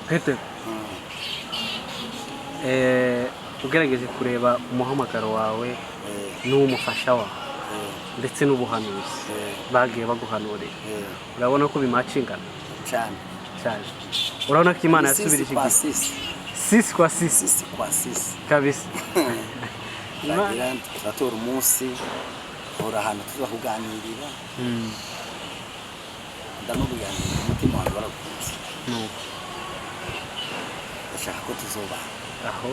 Peter, ugerageje kureba umuhamagaro wawe n'uw'umufasha wawe ndetse n'ubuhanuzi bagiye baguhanurira, urabona ko bimacingana? Cyane. Cyane. Urabona ko Imana Sisi yasubirije kwa igihe. Sisi. Sisi kwa sisi. Sisi kwa sisi. Kabisa. Turagira turatora umunsi, tora ahantu tuza kuganirira. Ndamubwira ngo umutima wanjye warakunze, Nuko. ndashaka ko tuzobana Aho.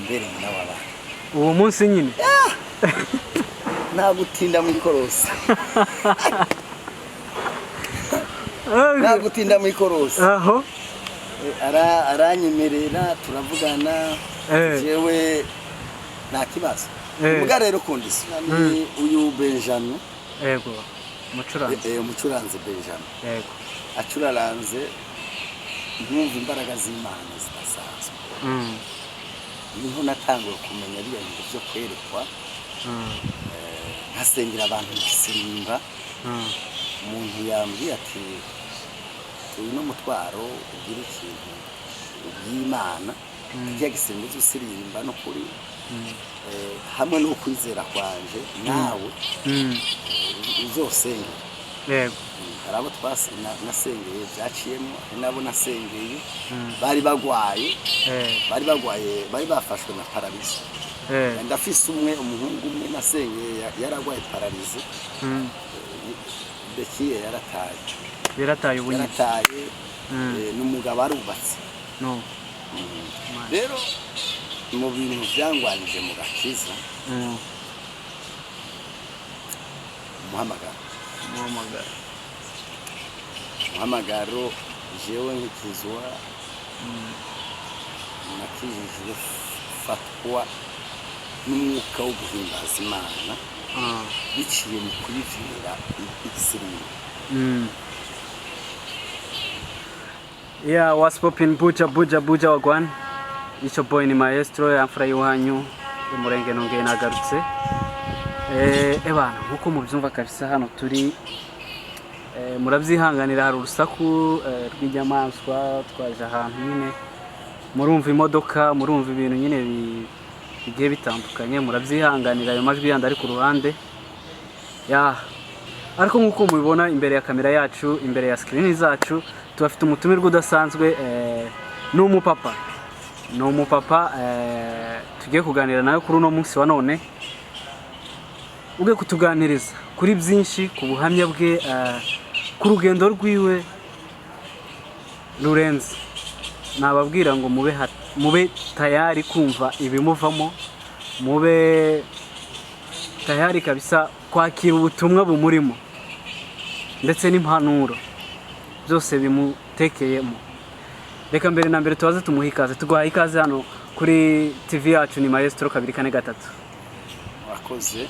mbere nyina w'abana. Uwo munsi nyine. Nta gutinda mu ikorosi, nta gutinda mu ikorosi. Aho. Aranyemerera, turavugana. Jewe nta kibazo. Mbwa rero condition ni uyu Benjamin. Yego, umucuranzi. Umucuranzi Benjamin. Acuraranze nkumva imbaraga z'Imana zidasanzwe. Niho natanguye kumenya biriya bintu byo kwerekwa, nkasengera abantu mu gisirimba. Umuntu yambwiye ati: "Tuyu n'umutwaro, ugira ikintu ubw'Imana kijya gisenga uzi usirimba no kuri hamwe n'ukwizera kwanje nawe uzosengera." Hari abo nasengeye byaciyemo, hari n'abo nasengeye bari bagwaye, bari bagwaye, bari bafashwe na paralysie. Ndafise umwe, umuhungu umwe nasengeye yaragwaye paralysie. Bekiye yarataye. Yarataye ubu nyine. Yarataye. N'umugabo arubatse. No. Rero mu bintu byangwanije mu gakiza, umuhamagaro. Umuhamagaro. Umuhamagaro, jewe nkikizwa, nakijijwe fatwa n'umwuka wo guhimbaza Imana biciye mu kuyibyinira igisirimba. Yeah, what's poppin', buja buja buja wagwan. It's your boy ni Maestro yamfura y'iwanyu umurenge, nongeye nagarutse. Ebana, nkuko mubyumva kabisa, hano turi, murabyihanganira, hari urusaku rw'inyamaswa. Twaje ahantu nyine murumva imodoka, murumva ibintu nyine bigiye bitandukanye. Murabyihanganira ayo majwi yandi ari ku ruhande ya. Ariko nk'uko mubibona imbere ya kamera yacu, imbere ya screen zacu, tubafite umutumirwa udasanzwe. Ni umupapa tugiye kuganira nawe kuri uno munsi wa none, ubwe kutuganiriza kuri byinshi, ku buhamya bwe, ku rugendo rwiwe rurenze. Nababwira ngo mube tayari kumva ibimuvamo, mube tayari kabisa kwakira ubutumwa bumurimo ndetse n'impanuro byose bimutekeyemo. Reka mbere na mbere tubaze tumuhe ikaze. Tuguhaye ikaze hano kuri TV yacu, ni Maestro 243. Murakoze.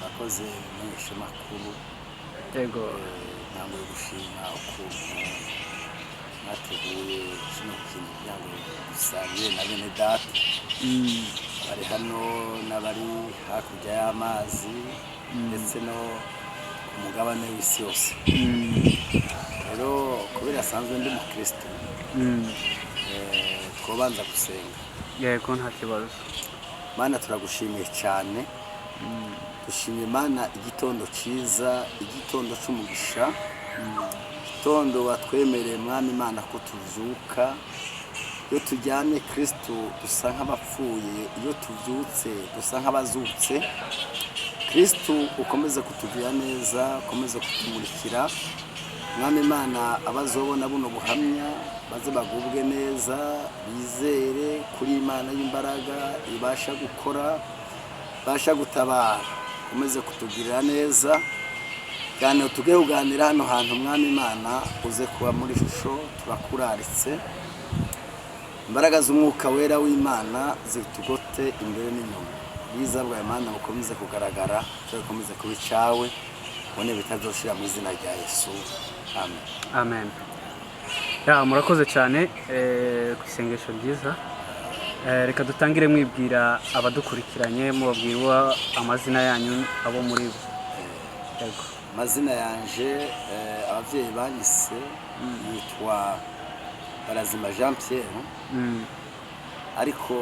Murakoze menyeshamakuru. Yego. Ntabwo gushima ukuntu mwateguye kino kintu kugira ngo dusangire na bene data bari hano n'abari hakurya y'amazi, ndetse no ku mugabane w'isi yose. Rero kubera asanzwe ndi mukristo, twobanza gusenga. Yego, nta kibazo. Mana, turagushimiye cyane. Dushimiye Mana igitondo cyiza, igitondo cy'umugisha, igitondo watwemereye, Mwami Imana, ko tuvyuka. Iyo turyamye, Kristo, dusa nk'abapfuye; iyo tuvyutse dusa nk'abazutse. Kristo, ukomeze kutugirira neza, ukomeze kutumurikira. Mwami Imana, abazobona buno buhamya baze bagubwe neza, bizere kuri Imana y'imbaraga ibasha gukora, ibasha gutabara. Ukomeze kutugirira neza cyane. Tuge kuganira hano hantu, Mwami Imana, uze kuba muri shusho. Turakuraritse, imbaraga z'Umwuka Wera w'Imana zitugote imbere n'inyuma. Ubwiza bwawe, Mana, bukomeze kugaragara, bukomeze kuba icyawe, ubone bitazoshira, mu izina rya Yesu, amen. Amen. Ya, murakoze cyane ku isengesho ryiza. Reka dutangire mwibwira abadukurikiranye, mubabwira amazina yanyu, abo muri bo. Yego. Amazina yanje, abavyeyi banyise yitwa Barazima Jean Pierre, ariko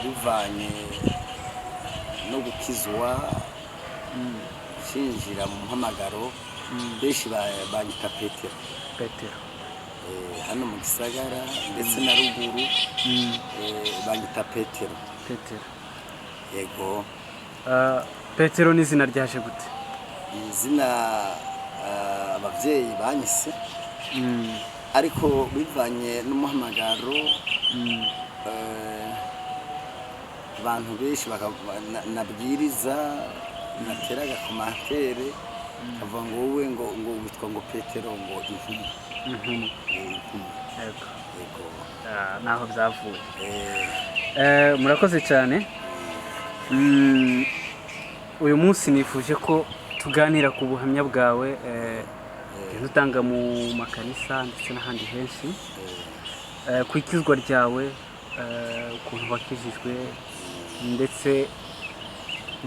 bivanye no gukizwa cinjira mu mpamagaro, benshi banyita Petero. Petero. Hano mu gisagara ndetse na ruguru, banyita Petero. Petero. Yego. Petero ni izina ryaje gute? Izina abavyeyi banyise, ariko bivanye n'umuhamagaro, abantu benshi nabwiriza natera agakomantere kavuga ngo wowe ngo witwa ngo Petero, ngo intumwa. Intumwa. Intumwa. Yego. Yego. Naho byavuye. Murakoze cyane. Uyu munsi nifuje ko tuganira ku buhamya bwawe, ugenda utanga mu makanisa ndetse n'ahandi henshi, ku ikizwa ryawe, ukuntu wakijijwe, ndetse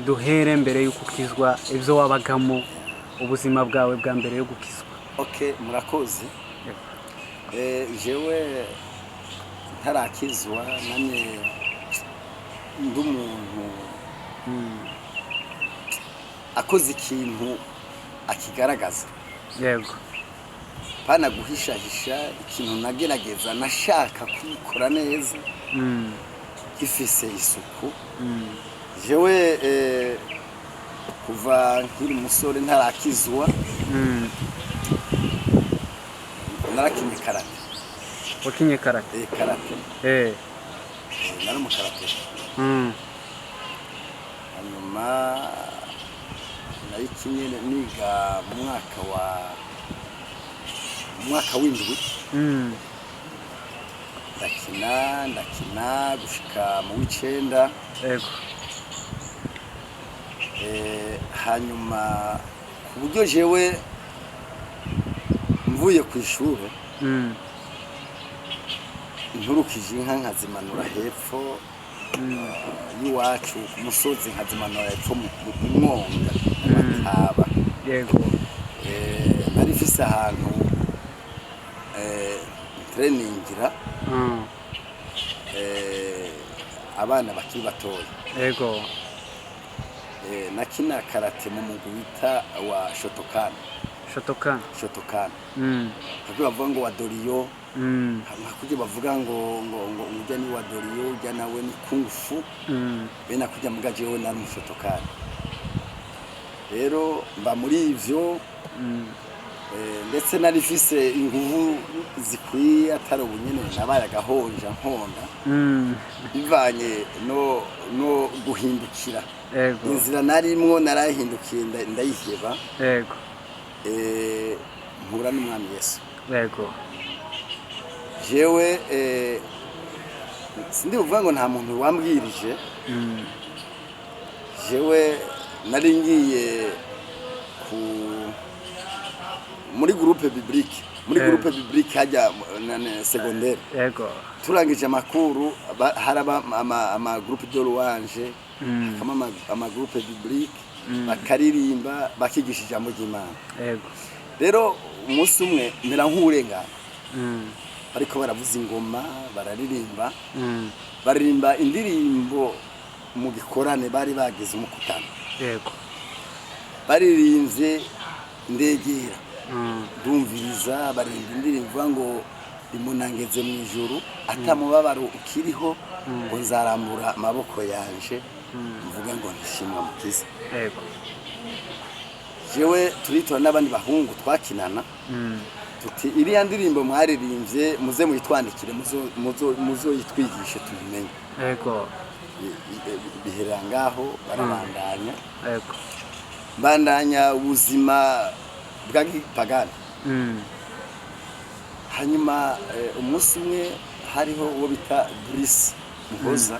duhere mbere y'uko ukizwa, ibyo wabagamo, ubuzima bwawe bwa mbere yo gukizwa. Okay, murakoze. Jewe ntarakizwa namye ndi umuntu akoze ikintu akigaragaza, pana guhishahisha ikintu. Nagerageza, nashaka kubikora neza, gifise isuku. Jewe kuva nkiri umusore ntarakizwa, narakinye karate. Wakinye karate? Karate. Nari umukarate. Hanyuma nayikinye niga mu mwaka w'indwi. Ndakina gushika mu w'icenda. Hanyuma ku buryo jewe mvuye ku ishure, nturukije inka nkazimanura hepfo y'iwacu ku musozi, nkazimanura hepfo mu mwonga mu mataba. Nari mfise ahantu treningira abana bakiri batoya. Nakina karate mu mugwi bita wa Shotokan. Shotokan. Shotokan, nka bavuga ngo wa Doriyo, nka kurya bavuga ngo urya ni wa Doriyo, urya nawe ni kung fu. Bene kurya muga jewe nari mu Shotokan. Rero mba muri ivyo, ndetse nari mfise inguvu zikwiye, atari ubunyene nabaye agahonja nkonda, bivanye no guhindukira inzira narimwo. Narahindukiye, ndayiheba. Mpura n'Umwami Yesu. Jewe sindi buvuga ngo nta muntu wambwirije. Jewe nari ngiye ku muri groupe biblique, muri groupe biblique hajya na secondaire. Turangije amakuru, haraba ama groupe de louange, hakaba ama groupe biblique, bakaririmba, bakigisha ijambo ry'Imana. Rero umunsi umwe mera nk'urengana, bariko baravuza ingoma, bararirimba, baririmba indirimbo mu gikorane bari bagize umukutano. Baririmbye, ndegera, ndumviriza. Baririmba indirimbo ivuga ngo rimunangeze mu ijuru atamubabaro ukiriho, ngo nzarambura amaboko yanje mvuge ngo ntishimwa mukiza. Jewe turitora n'abandi bahungu twakinana, tuti iriya ndirimbo mwaririmbye muze muyitwandikire, muzoyitwigishe tuyimenye. Bihera ngaho, barabandanya. Mbandanya ubuzima bwa gipagani. Hanyuma umunsi umwe hariho uwo bita Brice Muhoza,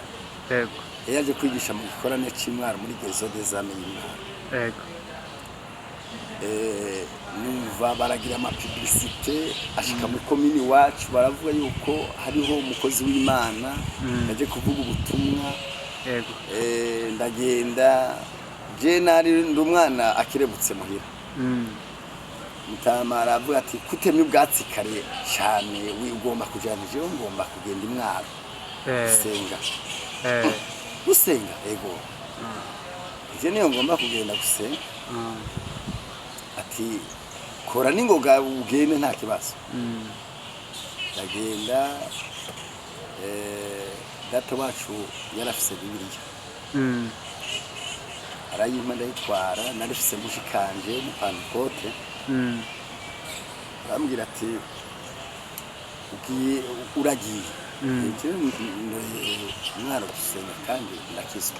yaje kwigisha mu gikorane c'Imwaro muri Gezo des Âmes y'Imwaro. Numva baragira ama publicité ashika muri komini iwacu, baravuga yuko hariho umukozi w'Imana yaje kuvuga ubutumwa. Ndagenda. Je nari ndi umwana akirebutse muhira. Mutama aravuga ati kutemye ubwatsi kare cyane, ugomba kujyana? Jewe ngomba kugenda imwaro gusenga. Gusenga? Ego, je niyo ngomba kugenda gusenga. Ati kora n'ingoga ugende, nta kibazo. Ndagenda. Data wacu yarafise Bibiliya, arayimpa ndayitwara. Narifise mushikanje mu pantekote. Arambwira ati ugiye, uragiye? Jewe mwaro gusenga kandi ndakizwa.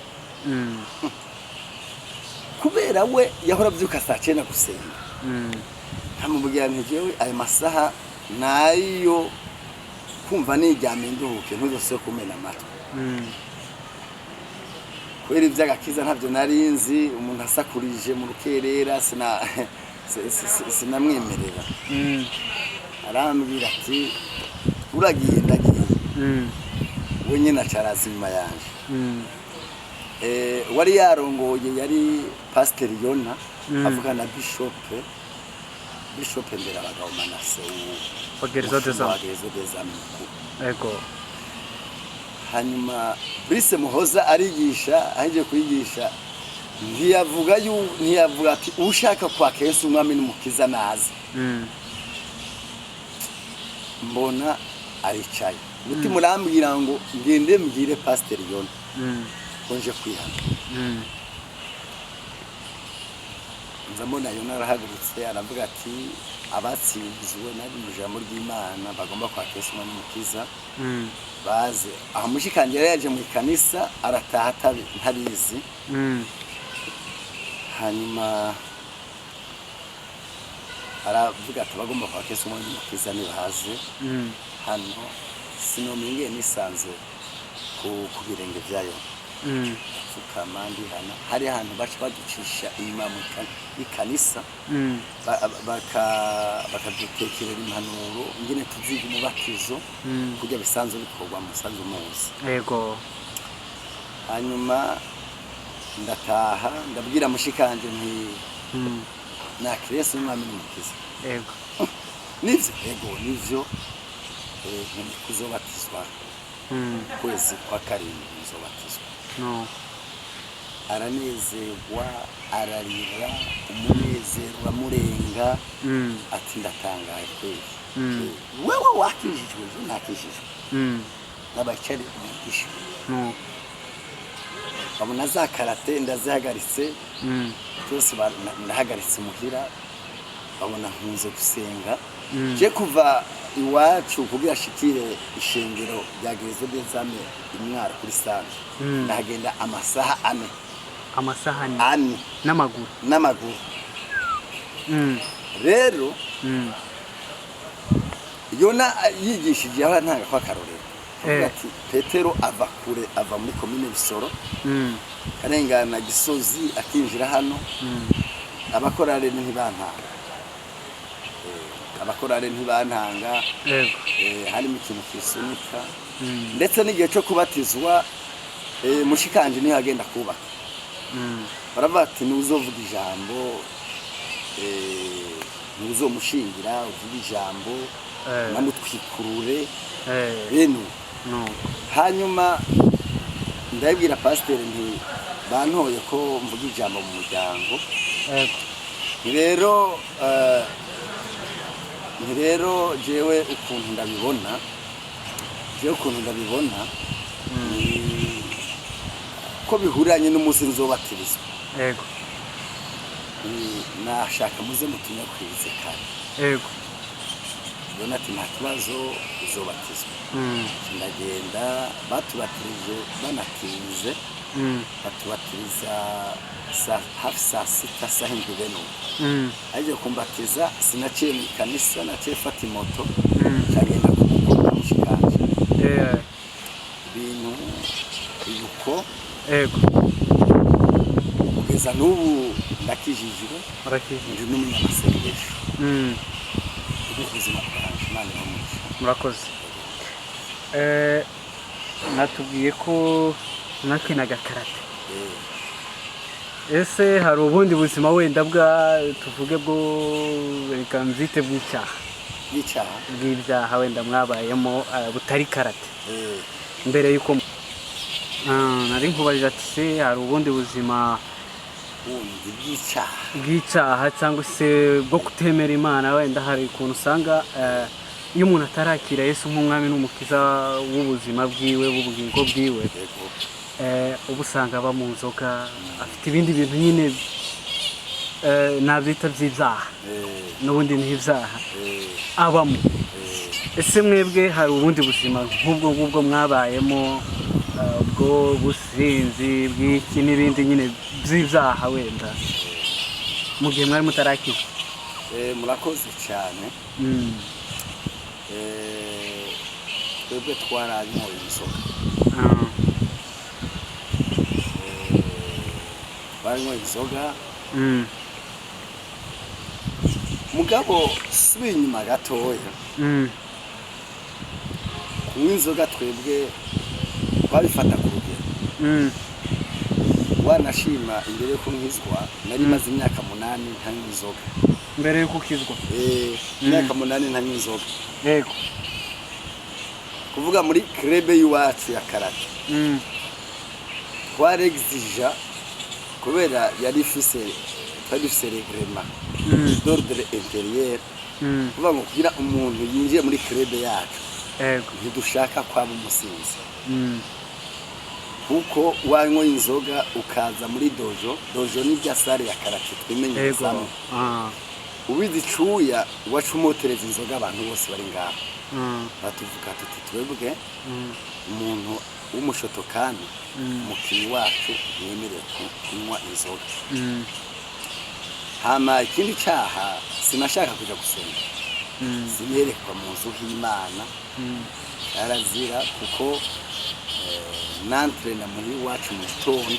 Kubera we yahora abyuka saa 9 gusenga, nkamubwira nti jewe ayo masaha nayo kumva niryamye nduhuke, ntuzose kumena amatwi. Kubera iby'agakiza ntabyo nari nzi, umuntu asakurije mu rukerera sinamwemerera. Arambwira ati uragiye? Ndagiye. We nyine acaraza inyuma yanje. Wari yarongoye yari Pasiteri Yona, avugana na Bishop mbere abagabo Manase Wa Guérison des umushumba wa Âmes. Guérison des Âmes mukuru. Ego. Hanyuma Brice Muhoza arigisha, ahejeje kuyigisha ntiyavuga ati ushaka kwaka Yesu umwami n'umukiza naze. Mbona aricaye, umutima urambwira ngo ngende mbwire Pasiteri Yona ko nje kwihana. Nza mbona Yona arahagurutse, aravuga ati abatsinzwe nabi mu ijambo ry'Imana bagomba kwaka Yesu umwami n'umukiza baze aho. Mushikanje yari yaje mu ikanisa arataha ntabizi. Hanyuma aravuga ati abagomba kwaka Yesu umwami n'umukiza nibaze hano. Sinomingiye nisanze ku birenge byayo, pfukama ndihana. Hari ahantu baca baducisha inyuma mu ikanisa, bakadutekerera impanuro ingene tuziga umubatizo, kurya bisanzwe bikorwa musanzwe muzi. Ego. Hanyuma ndataha, ndabwira mushikanje nti nakira Yesu umwami n'umukiza. Ego. Nivyo? Ego, nivyo. Nkeneye kuzobatizwa kwezi kwa karindwi nzobatizwa. No. Aranezerwa, ararira, umunezero uramurenga. Ati ndatangaye kweli. Wewe wakijijwe? Je nakijijwe. N'abacari umwigisha No. babona za karate ndazihagaritse byose, ndahagaritse muhira, babona nkunze gusenga. Je kuva iwacu kugira shikire ishengero rya Guérison des Âmes imwaro kuri sante, ndahagenda amasaha 4. Amasaha 4? 4. N'amaguru? N'amaguru. Rero Yona yigishije aho ntanga ko akarorero, avuga ati Petero ava kure, ava muri komine Bisoro, arengana Gisozi, akinjira hano. Abakorare ntibantanga. Abakorare ntibantanga. Ego. Harimo ikintu kisunika. Ndetse n'igihe cyo kubatizwa, mushikanje niho agenda kubaka. Baravuga ati ntuzovuga ijambo, ntuzomushingira uvuga ijambo, namutwikurure bene uko. No. Hanyuma ndabibwira pasiteri nti bantoye ko mvuga ijambo mu muryango. Ego. Nti rero jewe ukuntu ndabibona, ni ko bihuranye n'umunsi nzobatirizwa. Ego. Nashaka muze mutunyakurize kare. Ego. Ubona ati nta kibazo, uzobatizwa. Ndagenda, batubatirije banatinze. Batubatiriza hafi saa 6, saa 7 bene uko. Aje kumbatiza sinaciye mu ikanisa, naciye fata imoto, cyagenda kumukora mushikanje. Ibintu uko. Ego. Kugeza n'ubu ndakijijwe. Murakijijwe. Ndi n'umunyamasengesho. Ubwo ubuzima bwanje, Imana ibamugisha. Murakoze. Mwatubwiye ko mwakinaga karate. Ese hari ubundi buzima wenda bwa, tuvuge bwo, reka mbyite bw'icyaha, N'icyaha. bw'ibyaha wenda mwabayemo butari karate, mbere y'uko nari nkubajije ati: se hari ubundi buzima Bundi bw'icyaha? Bw'icyaha cyangwa se bwo kutemera Imana. Wenda hari ukuntu usanga iyo umuntu atarakira Yesu nk'umwami n'umukiza w'ubuzima bwiwe, w'ubugingo bwiwe, uba usanga aba mu nzoga, afite ibindi bintu nyine, nabyita by'ibyaha, n'ubundi ni ibyaha abamo. Ese mwebwe hari ubundi buzima nk'ubwo ngubwo mwabayemo, bwo businzi bw'iki n'ibindi nyine by'ibyaha wenda mu gihe mwari mutarakizwa? Murakoze cyane. Twebwe twaranyoye inzoga. Twaranyoye inzoga. Mugabo subiye inyuma gatoya, kunywa inzoga twebwe twabifata ku rugero. Wanashima imbere yo kunkizwa nari maze imyaka 8 ntanywa inzoga. Mbere y'uko ukizwa? Imyaka 8 ntanywa inzoga. Kuvuga muri club y'iwacu ya karate, twarexija kubera yari ifise, twari dufise règlement d'ordre intérieur, kuvuga ngo kugira umuntu yinjiye muri club yacu, ntidushaka kwaba umusinzi, kuko wanywa inzoga ukaza muri dojo, dojo ni rya salle ya karate twimenyerezamo, ubizi icuya waca umotereza inzoga abantu bose bari ngaho. Batuvuga tuti: twebwe umuntu w'umushotokani, umukinnyi wacu ntiyemerewe kunywa inzoga. Hama ikindi cyaha, sinashaka kuja gusenga. Sinerekwa mu nzu h'Imana. Arazira kuko nantrena muri iwacu mu gitondo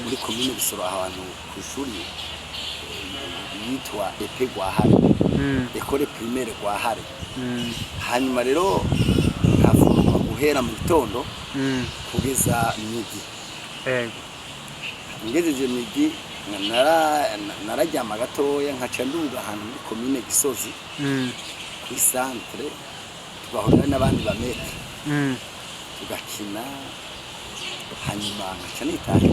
muri komine Bisoro, ahantu ku ishuri yitwa EP Gwahare, École Primaire Gwahare. Hanyuma rero nkafungwa guhera mu gitondo kugeza midi. Ngejeje midi nararyama gatoya, nkaca nduga ahantu muri komine Gisozi kuri centre, tugahurira n'abandi ba maîtres, tugakina, hanyuma nkaca nitaye.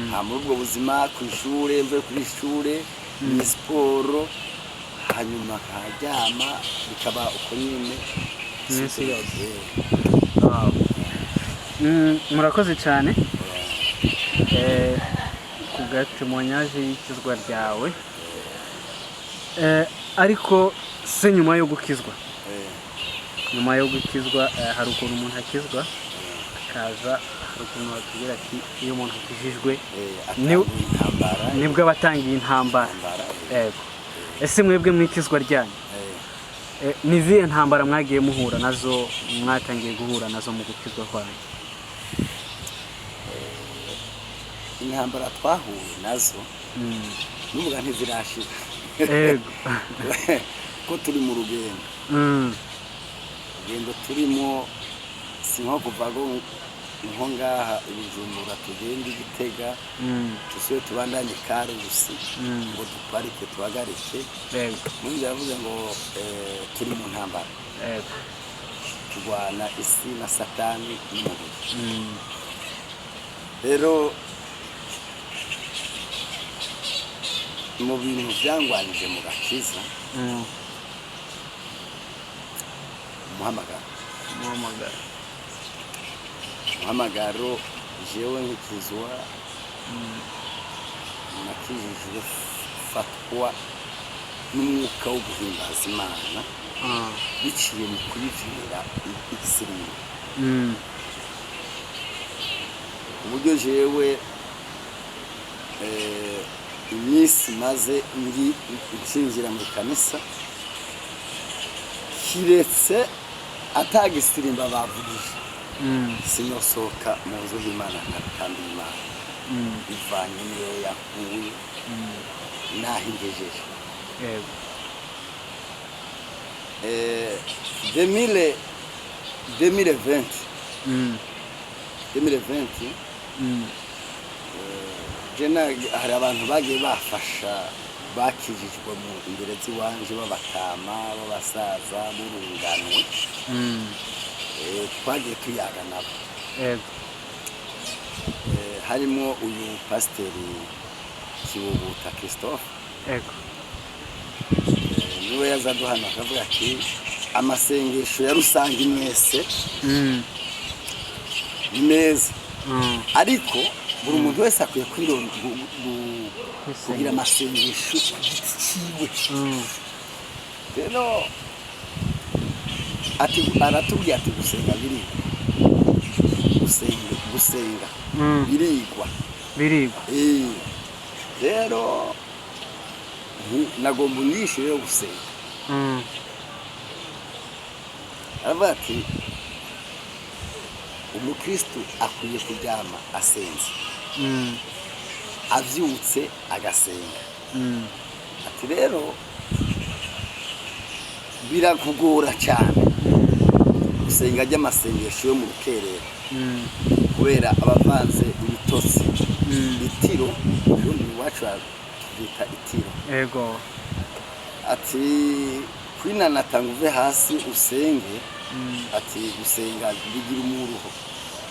Nta muri ubwo buzima ku ishure, mvuye kuri ishure ni siporo, hanyuma nkaryama, bikaba uko nyine. Iminsi yose. Wow. Murakoze cyane ku gatémoignage y'ikizwa ryawe. Ariko se nyuma yo gukizwa, nyuma yo gukizwa, hari ukuntu umuntu akizwa akaza, hari ukuntu batubwira ati iyo umuntu akijijwe atanguye intambara. Nibwo aba atangiye intambara. Intambara. Yego. Ese mwebwe mu ikizwa ryanyu, ni izihe ntambara mwagiye muhura nazo, mwatangiye guhura nazo mu gukizwa kwanyu? Intambara twahuye nazo, nuvuga ntizirashira, ko turi mu rugendo. Urugendo turimo si nko kuva ngo nko ngaha i Bujumbura tugende i Gitega, dusubire tubandanye Karusi, ngo duparike, tuhagarike. Muri yavuze ngo turi mu ntambara, turwana isi na Satani n'umubiri. Rero mu bintu byangwanije mu gakiza, umuhamagaro. Umuhamagaro. Umuhamagaro, jewe nkikizwa, nakijijwe fatwa n'umwuka wo guhimbaza Imana biciye mu kuyibyinira igisirimba, uburyo jewe iminsi maze ngi nkinjira mu kanisa, kiretse atagisirimba bavugije, sinosohoka mu nzu y'Imana ntatambiye Imana, bivanye n'iyo yakuye n'aho ingejeje. 2020, 2020. Je hari abantu bagiye bafasha, bakijijwe mu imbere z'iwanje, b'abatama, b'abasaza, b'urunganwe. Twagiye tuyaga nabo. Harimo uyu pasiteri Kibubuta Christophe. Niwe yazaduhana akavuga ati amasengesho ya rusange mwese ni meza, ariko buri muntu wese akwiye kugira amasengesho ku giti ciwe. Rero ati aratubwiye ati gusenga birigwa, gusenga birigwa. Birigwa. Rero nagomba unyigishe rero gusenga. Aravuga ati umukristu akwiye kuryama asenze, avyutse agasenga. Ati rero birakugora cyane gusenga ry'amasengesho yo mu rukerera, kubera abavanze ibitotsi, itiro, ubundi iwacu tubyita itiro. Ati kwinanata ngo uve hasi usenge, ati gusenga bigira umuruho.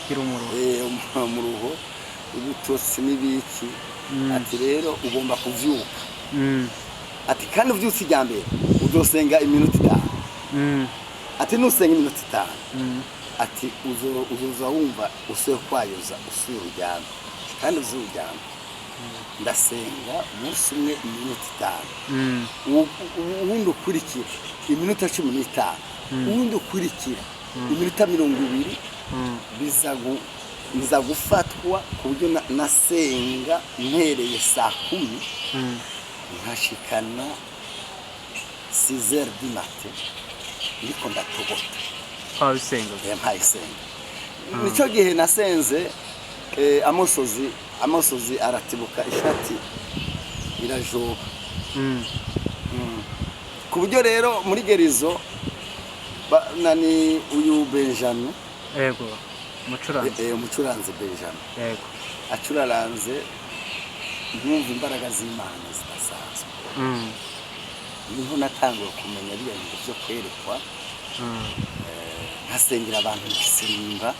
Gira umuruho. Umuruho, ibitotsi n'ibiki. Ati rero ugomba kuvyuka. Ati kandi uvyutse ijya mbere uzosenga iminota 5. Ati nusenga iminota 5, ati uzoza wumva usuye kwayoza, usuye uryame kandi uzuye uryame. Ndasenga umunsi umwe iminota 5, uwundi ukurikira iminota 15, uwundi ukurikira iminota 20. Biza gufatwa ku buryo nasenga mpereye saa 10, nkashikana 6h du matin ndiko ndatogota. Twabisenga. Mpaye senga. Nicyo gihe nasenze, amosozi aratibuka, ishati irajoba, ku buryo rero muri gerizo nani uyu Benjamin. Yego, umucuranzi. Umucuranzi Benjamin acuraranze, nkumva imbaraga z'Imana zidasanzwe. Niho natanguye kumenya biriya bintu byo kwerekwa. Nkasengera abantu gisirimba.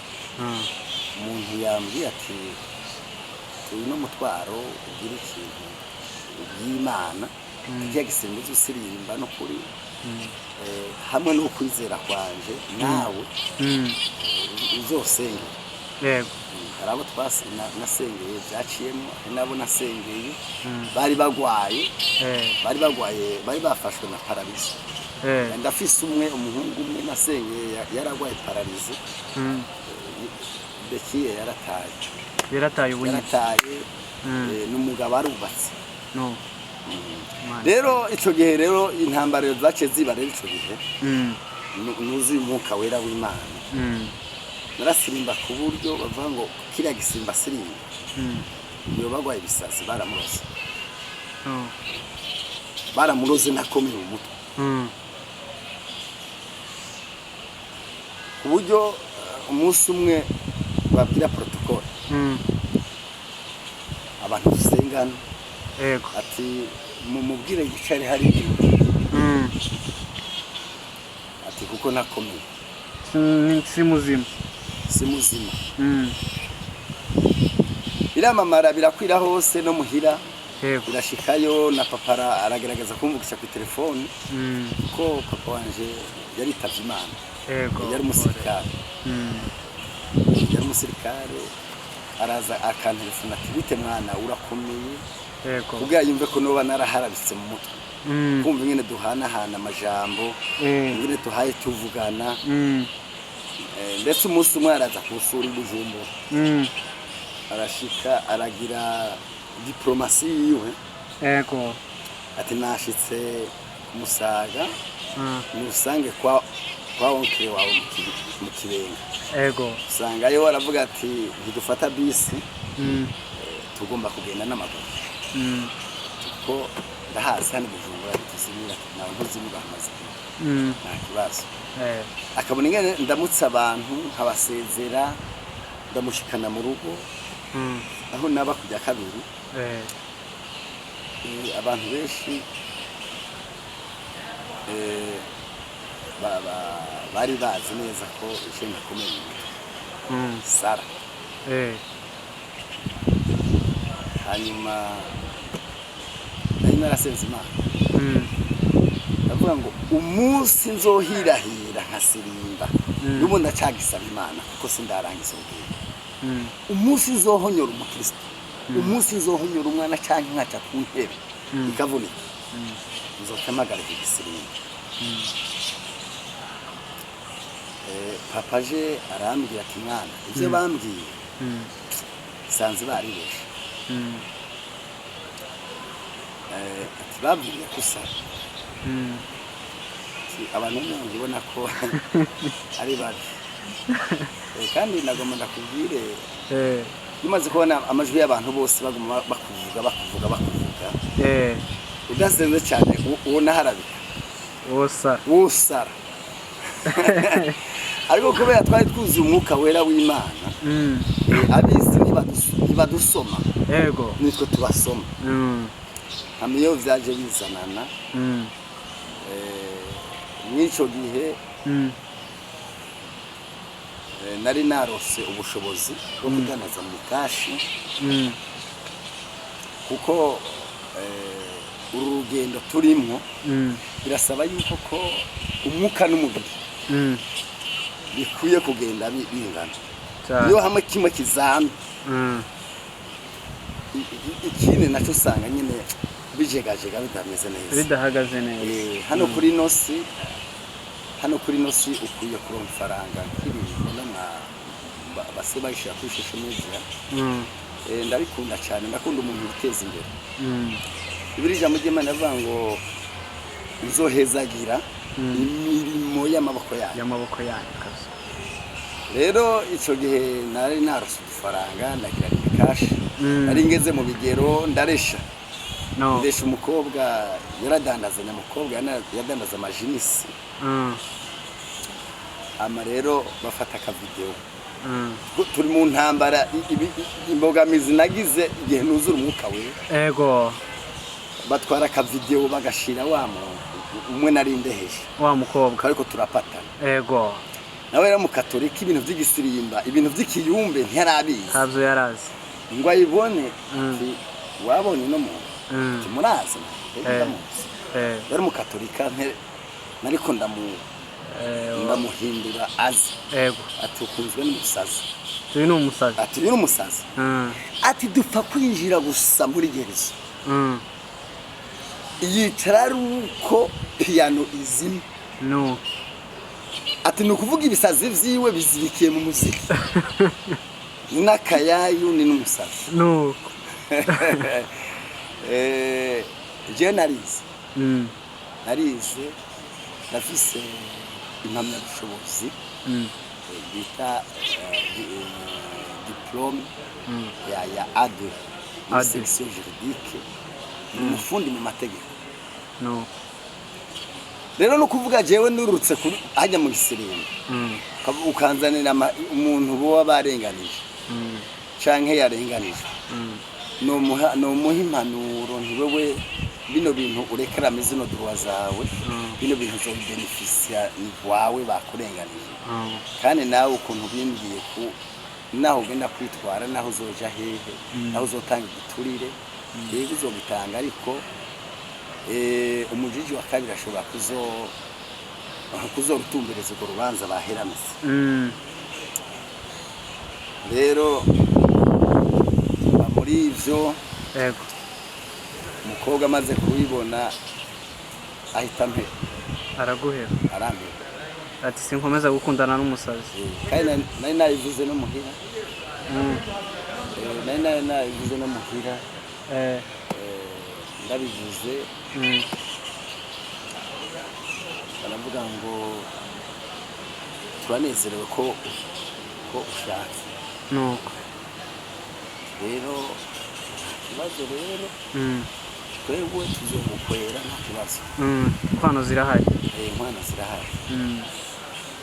Umuntu yambwiye ati uyu no mutwaro ugira ikintu by'Imana kijya gisimba usirimba no kuri, hamwe no kwizera kwanje nawe uzosengera. Hari abo nasengeye byaciyemo, hari n'abo nasengeye bari bagwaye, bari bagwaye, bari bafashwe na paralysie. Ndafise umwe, umuhungu umwe nasengeye yaragwaye paralysie. Bekiye yarataye. Yarataye ubunyine. Yarataye. N'umugabo arubatse. No. Imana. Rero ico gihe rero intambara zaciye ziba rero ico gihe, nuzuye umwuka wera w'Imana. Narasirimba ku buryo bavuga ngo kiriya gisimba sirimba, iyo bagwaye ibisazi baramuroze. No. Baramuroze nakomeye mu mutwe, ku buryo umunsi umwe babwira protocole, abantu dusengana, ati mumubwire yicare hariya, ati kuko nakomeye. Si muzima. Si muzima. Biramamara, birakwira hose no muhira. Birashikayo na papa aragerageza kumvugisha ku telefone, kuko papa wanje yaritavye Imana. Yari umusirikare. Yari umusirikare, araza akantelefona ati bite mwana, urakomeye? Kubwira yumve ko noba naraharabitse mu mutwe, kumva ingene duhanahana amajambo, ingene tuhaye tuvugana. Ndetse umunsi umwe araza kunsura i Bujumbura. Arashika, aragira diplomatie yiwe, ati nashitse ku Musaga, nusange kwa oncle wawe mu Kibenga. Usangayo aravuga ati ntidufata bisi, tugomba kugenda n'amaguru, kuko ndahazi hano i Bujumbura ntituzimira, nawe ntuzimira hamaze igihe. Nta kibazo. Akabona ingene ndamutse abantu, nkabasezera, ndamushikana mu rugo, aho naba kujya kabiri. Abantu benshi eh, bari bazi neza ko icyo ntakomeye mu mutwe sara. Hanyuma nari narasenze Imana, ndavuga ngo umunsi nzohirahira nkasirimba, n'ubu ndacagisaba Imana kuko sindarangiza urugendo, umunsi nzohonyora umukristo, umunsi nzohonyora umwana canke nkaca ku ntebe ikavunika, nzoca mpagarika igisirimba. Papa aje arambwira ati: "Mwana, ibyo bambwiye sanze baribeshe." Ati: "Babwiye ko usara." Ati: "Abantu b'umuntu ubona ko ari babi." Kandi nagomba ndakubwire, iyo umaze kubona amajwi y'abantu bose baguma bakuvuga, bakuvuga, bakuvuga, udasenze cyane, ubona harabika. Wosara. Wosara. Ariko kubera twari twuzuye umwuka wera w'Imana, ab'isi ntibadusoma, nitwe tubasoma. Hama iyo vyaje bizanana, mw'ico gihe nari narose ubushobozi bwo kudandaza mu kashi, kuko uru rugendo turimwo birasaba yuko ko umwuka n'umubiri bikwiye kugenda bingana. Iyo hamwe kimwe kizamye, ikindi nacyo usanga nyine bijegajega, bitameze neza. Bidahagaze neza. Hano kuri ino si ukwiye kuronka ifaranga nk'ibintu ubona base bayishira kuri social media. Ndabikunda cyane, ndakunda umuntu witeza imbere. Ibiri ijambo ry'Imana rivuga ngo nzohezagira imirimo y'amaboko yayo. Y'amaboko yanyu kabisa. Rero icyo gihe nari narose udufaranga, ndagira cash. Nari ngeze mu bigero, ndaresha. No. Ndesha umukobwa yaradandaza, nyamukobwa yadandaza amajinisi. Ama rero bafata akavideo. Turi mu ntambara, imbogamizi nagize igihe nuzura umwuka wera. Batwara akavideo bagashira wa muntu umwe nari ndeheje. Wa mukobwa. Ariko turapatana. Nawe rero mukatolika, ibintu by'igisirimba, ibintu by'ikiyumbe ntiyarabizi. Ntabyo yarazi. Ngo ayibone, ati: "Wabonye uno muntu?" Ati: "Murazi?" Ndamuzi. Yari umukatolika, nariko ndamuhindura azi. Ati: "Ukunzwe n'umusazi." Uyu ni umusazi. Ati: "Uyu ni umusazi." Ati: "Dupfa kwinjira gusa muri gereza, yicara ari uko piyano izima." No. Ati: "Ni ukuvuga ibisazi vyiwe bizirikiye mu muziki, ni n'akayayu, ni n'umusazi." Nuko. Jewe narize. Narize, ndafise impamyabushobozi bita diplôme ya A2 muri A2. section juridique, ni umufundi mu mategeko. No. Rero no kuvuga jewe nurutse hajya mu gisirimba, ukanzanira umuntu boba barenganije canke yarenganije, nomuha impanuro nti: "Wewe bino bintu urekarame zino droit zawe, bino bintu uzobibenefisia ni wawe bakurenganije." Kandi nawe ukuntu bimbwiye ku naho ugenda kwitwara, naho uzoja hehe, naho uzotanga igiturire, yego uzogitanga, ariko umujiji wa kabiri ashobora kuzorutumbereza urwo rubanza baheramese. Rero mba muri ivyo. Umukobwa amaze kubibona ahita ampera. Araguhera. Arampera. Ati: "Sinkomeza gukundana n'umusazi." Kandi nari nabivuze no muhira. Nari nabivuze no muhira. Ndabivuze, baravuga ngo: "Turanezerewe ko ushatse." Nuko. Rero nta kibazo rero, twebwe tuzogukwera, nta kibazo. Inkwano zirahari. Inkwano zirahari.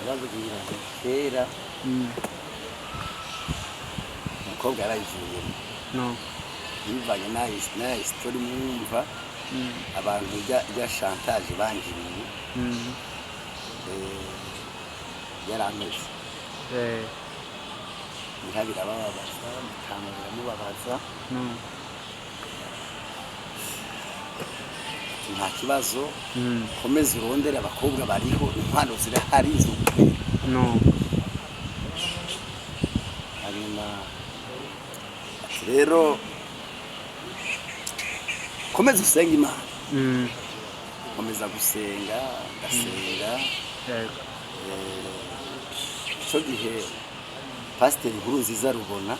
Ndababwira nti kera umukobwa yarayivuyemo. Nuko. Bivanye n'aya story mwumva abantu rya chantage bangiriye, yarameze inka birabababaza, mutama biramubabaza. Ati nta kibazo, komeza urondere abakobwa bariho, inkwano zirahari z'ukuri. Hanyuma ati rero komeza usenge Imana. Komeza gusenga, ndasenga. Icyo gihe Pasiteri Nkuru Nziza Rubona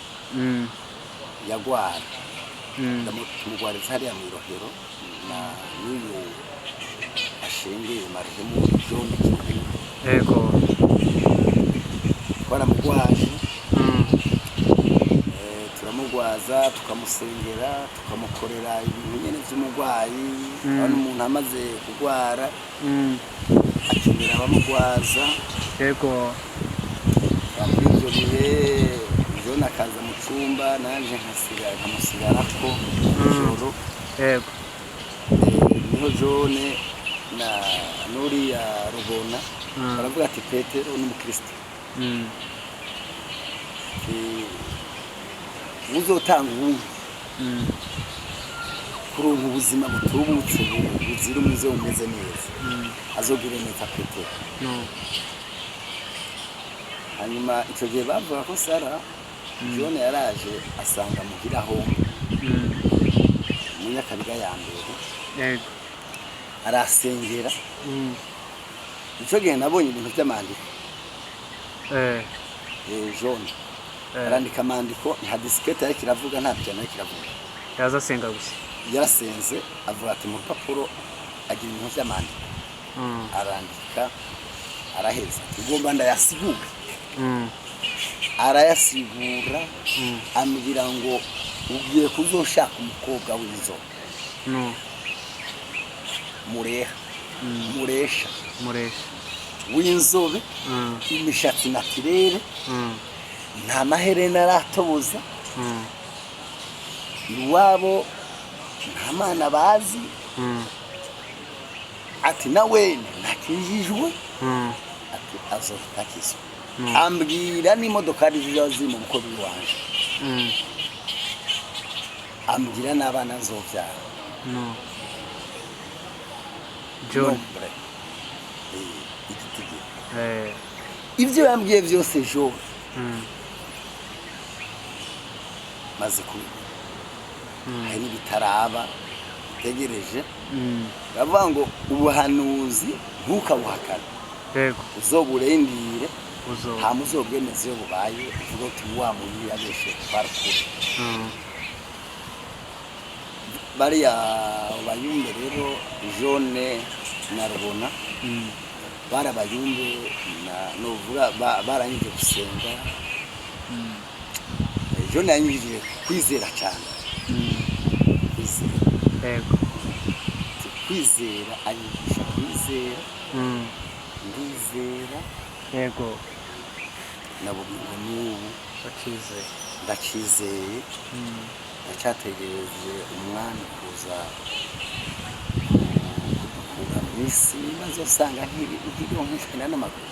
yagwara, tumugwariza hariya mu Irohero na n'uyu ashengeye marehemu John Kiruhura. Twaramugwaje, turamugwaza, tukamusengera, tukamukorera ibintu nyene vy'umugwayi. Urabona umuntu amaze kugwara akenera abamugwaza. Muri ivyo bihe John akaza mu cumba, nanje nkamusigarako ijoro. Niho John na nuriya Rubona baravuga ati Petero n'umukristo, ati uzotanga uwundi kuronka ubuzima butubutse, buzira umuze, bumeze neza, azogire neza Petero. Hanyuma icyo gihe bavuga ko Sara, John yaraje asanga muhira homba mu Nyakabiga ya mbere, arasengera. Icyo gihe nabonye ibintu by'amandiko. John arandika amandiko, nta disikete ariko iravuga, nta piano ariko iravuga. Yaza asenga gusa. Yarasenze, avuga ati mu rupapuro agira ibintu by'amandiko, arandika, araheza, ugomba ndayasigura. Arayasigura, ambwira ngo ugiye kuzoshaka umukobwa w'inzobe, mureha, muresha, Muresha. w'inzobe, imishatsi naturelle, nta maherena aratoboza, iwabo nta mana bazi, ati na wene ntakijijwe, ati azohita akizwa. Ambwira n'imodokari ziba ziri mu bukwe bw'iwanje, ambwira n'abana nzovyara. John. Nombre. Igitigiri. Ibyo yambwiye byose jo maze kubibona, hari n'ibitaraba tegereje. Bavuga ngo ubuhanuzi ntukabuhakane, uzoburindire, Uzo. Hama uzobwemeze iyo bubaye, uvuga uti wa muntu yabeshe twarakure. Bariya bayumbe rero, Jone na Rubona, barabayumbe na novuga barangije gusenga. Jone yanyigije kwizera cyane, kwizera. Kwizera, anyigisha kwizera. Ndizera. Nabubwirwa n'ubu. Bakizeye. Ndacizeye. Ndacyategereje umwami kuza kudukura mu isi, maze usanga nkiriho nkishana n'amaguru.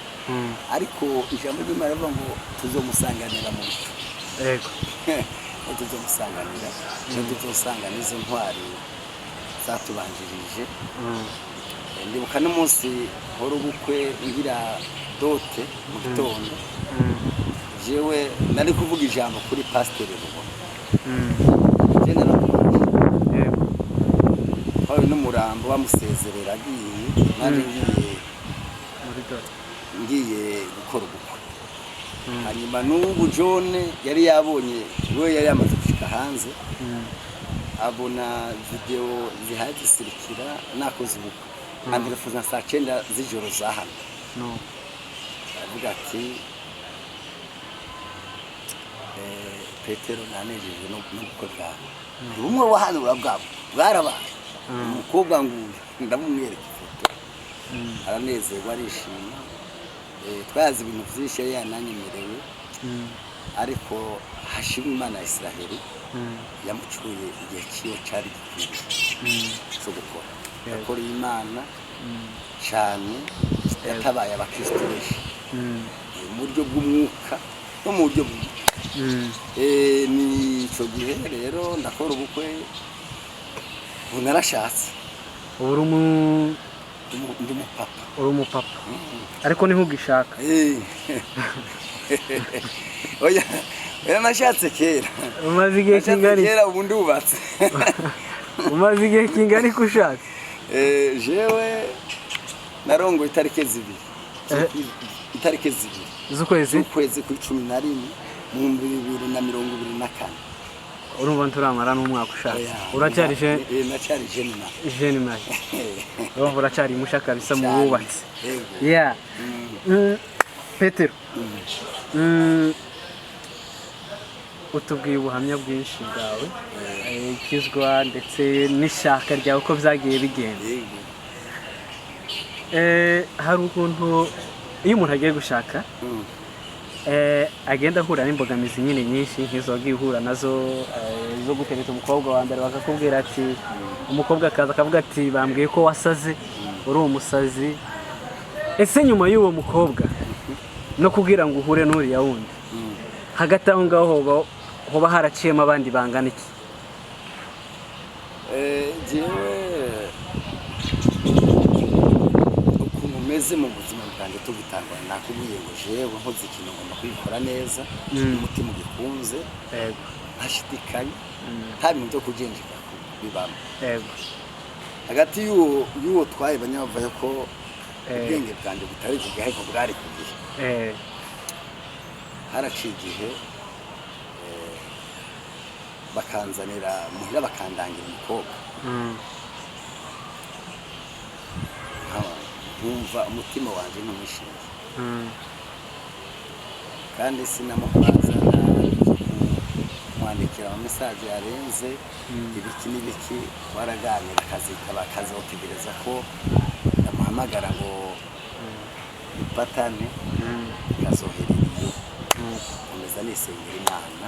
Ariko ijambo ry'Imana rivuga ngo tuzomusanganira mu bicu. Ngo tuzomusanganira, ngo tuzosanga n'izo ntwari zatubanjirije. Ndibuka n'umunsi nkora ubukwe, ngira dot mu gitondo. Jewe nari kuvuga ijambo kuri Pasiteri Rubona. Je naramubaje. Twahuye n'umurambo bamusezerera agiye, nanjye ngiye Muri dot. ngiye gukora ubukwe. Hanyuma n'ubu John yari yabonye, we yari yamaze gushika hanze, abona video zihaye zisirikira nakoze ubukwe, antelefona saa 9 z'ijoro za hano. Aravuga ati "Petero, nanejejwe n'ubukwe bwawe, bumwe wahanura bwabo bwarabaye, umukobwa nguyu." Ndamumwereka ifoto, aranezerwa, arishima. Twazi ibintu byinshi yari yananyemerewe, ariko hashimwe Imana ya Israheli. Yamucuye igihe ciwe cari gikwiriye cyo gukora. Yakoreye Imana cyane, yatabaye abakristo benshi mu buryo bw'umwuka no mu buryo bw'umubiri. Ni ico gihe rero ndakora ubukwe, ubu narashatse. Ubu uri Ndi umupapa. Uri umupapa, ariko ntihugishaka. Oya oya, nashatse kera. Umaze igihe Nashatse kingana iki? kera, ubu ndubatse. Umaze igihe kingana iki ushatse? Jewe narongoye itariki 2, itariki 2 z'ukwezi z'ukwezi kwa 11 mu 2024. Urumva nturamara n'umwaka ushatse. Oya, Uracyari nacyari jeune na jeune marié. Urumva uracyari musha kabisa mu Cyane. bubatsi. Yego. Yeah. Petero, utubwiye ubuhamya bwinshi bwawe, ikizwa ndetse n'ishaka ryawe uko byagiye bigenda. Yego. Hari ukuntu iyo umuntu agiye gushaka agenda ahura n'imbogamizi nyine nyinshi nk'izo wagiye uhura nazo, zo gutereta umukobwa wa mbere, bakakubwira ati, umukobwa akaza akavuga ati: "Bambwiye ko wasaze, uri umusazi." Ese nyuma y'uwo mukobwa no kubwira ngo uhure n'uriya wundi, hagati aho ngaho hoba haraciyemo abandi bangana iki? Jewe ukuntu meze mu buzima bwanjye, tugitangwa nakubwiye ngo jewe nkoze ikintu ngomba kubikora neza, umutima ugikunze, ntashidikanya, nta bintu byo kujenjeka bibamo. Hagati y'uwo twaye banyavayo ko ubwenge bwanjye butari ku gihe, ariko bwari ku gihe. Haraciye igihe, bakanzanira muhira, bakandangira umukobwa, nkumva umutima wanjye ntumwishimiye, kandi sinamukwaza kumwandikira ama message arenze ibiki n'ibiki. Waraganira akazitaba, akazotegereza ko ndamuhamagara ngo dupatane, ikazoherera iyo. Nkomeza nisengera Imana.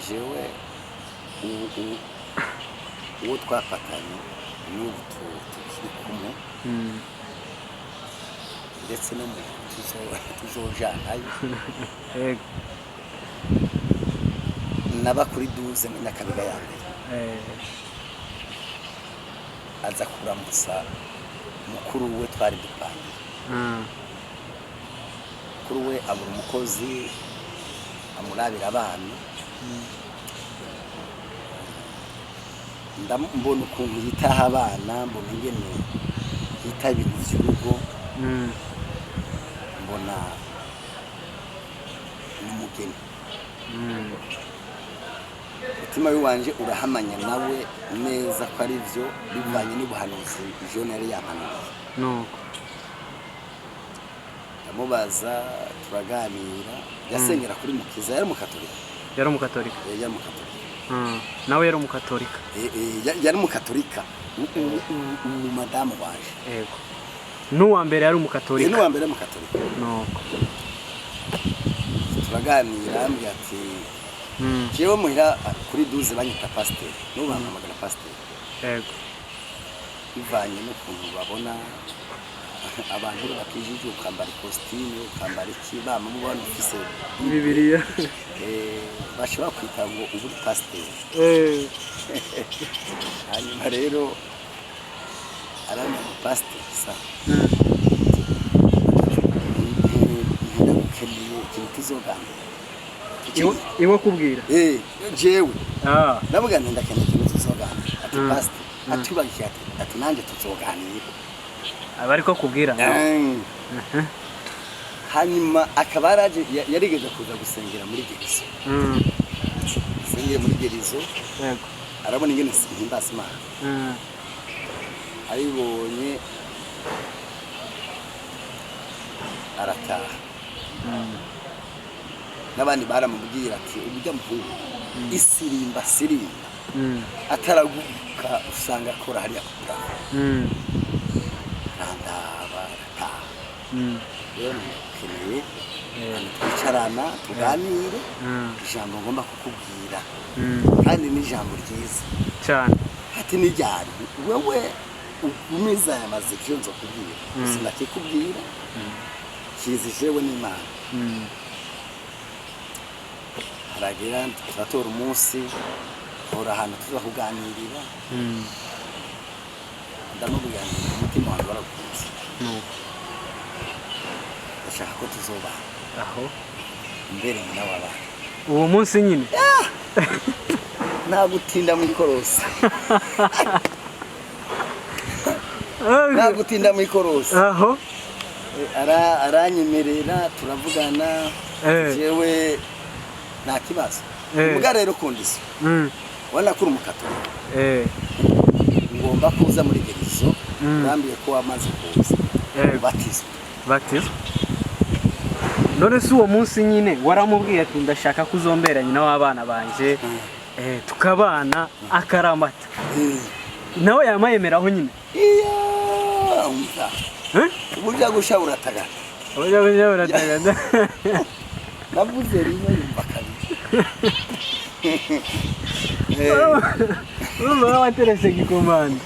Jewe uwo twapatanye n'ubu tukiri kumwe, ndetse no mu tuzojanayo. Naba kuri 12 muri Nyakabiga ya mbere. Aza kuramutsa mukuru we twari dupangiye. Mukuru we abura umukozi amurabira abana. Mbona ukuntu yitaho abana, mbona ingene yitaho ibintu by'urugo, mbona n'umugeni. Umutima w'iwanje urahamanya nawe neza ko ari byo, bivanye n'ubuhanuzi John yari yampanuriye. Nuko. Ndamubaza, turaganira. Yasengera kuri Mukiza, yari umukatolika. Yari umukatolika? Yari umukatolika. Nawe yari umukatolika? Yari umukatolika, umumadamu waje. Yego, n'uwa mbere yari umukatolika? N'uwa mbere umukatolika. Nuko. Turaganira, ambwira ati: "Jewe muhira kuri 12 banyita pasiteri, n'ubu bampamagara pasiteri." Bivanye n'ukuntu babona abantu bakijije, ukambara ikositimu, ukambara iki, bama mubona ufise Bibiliya. Bashobora kwita ngo ubu uri pasiteri. Hanyuma rero arambwira ngo: "Pasiteri, sa ndagukeneye ikintu tuzoganira." Iwe akubwira? Jewe Ah. ndavuga nti: "Ndakeneye ikintu tuzoganira." Ati: "Pasiteri," atubagiye, ati: "Nanjye tuzoganira." Aba ariko akubwira nawe. Hanyuma akaba yaraje, yarigeze kuza gusengera muri gerizo. Asengere muri gerizo. Arabona ingene mpimbaza Imana. Abibonye arataha. N'abandi baramubwira ati: "Ujya muhungu isirimba sirimba, ataraguka usanga akora hariya kuraho." Arandaba, arataha. Rero nkeneye Ahantu twicarana tuganire, ijambo ngomba kukubwira, kandi ni ijambo ryiza." Cyane. Ati: "N'iryari?" "Wewe ugumiza aya maziko, iyo nzokubwira gusa ndakikubwira kizi jewe n'Imana." Haragera turatora umunsi, tora ahantu tuza kuganirira. Ndamubwira nti: "Umutima wanjye waragukunze, Nuko. ndashaka ko tuzobana, Aho. mbere nyina w'abana." Uwo munsi nyine? Nta gutinda mu ikorosi, nta gutinda mu ikorosi. Aho. Aranyemerera, turavugana. Jewe nta kibazo. Mbwa rero condition, ubona ko uri umukatolika, ngomba kuza muri gerizo. Urambiye ko wamaze kuza, ubatizwa. Batizwa. None si uwo munsi nyine waramubwiye ati: "Ndashaka ko uzombera nyina w'abana banje, tukabana akaramata"? Nawe yamayemeraho nyine? Iya, umva. Eh? Uburyo gusha uratagana. Uburyo buryo buratagana. Navuze rimwe, yumva kabiri. Urumva waterese gikomanda,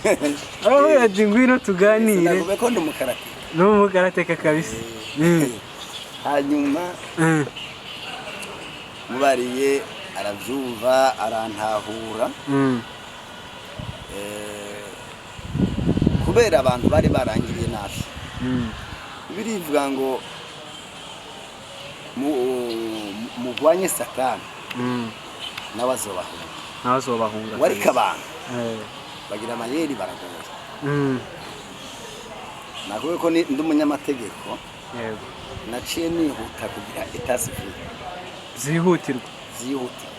aravuga ati: "Ngwino tuganire." Sinavuga ko ndi umukarateka. Ni umukarateka kabisa. Hanyuma mubariye arabyumva, arantahura. Kubera abantu bari barangiriye nabi, birivuga ngo mugwanye Satani, nawe azobahunga. Nawe azobahunga. Wariko abantu bagira amayeri, baragoye. Nakuvuga ko ndi umunyamategeko. Naciye nihuta kugira état civil. Byihutirwa. Byihutirwa.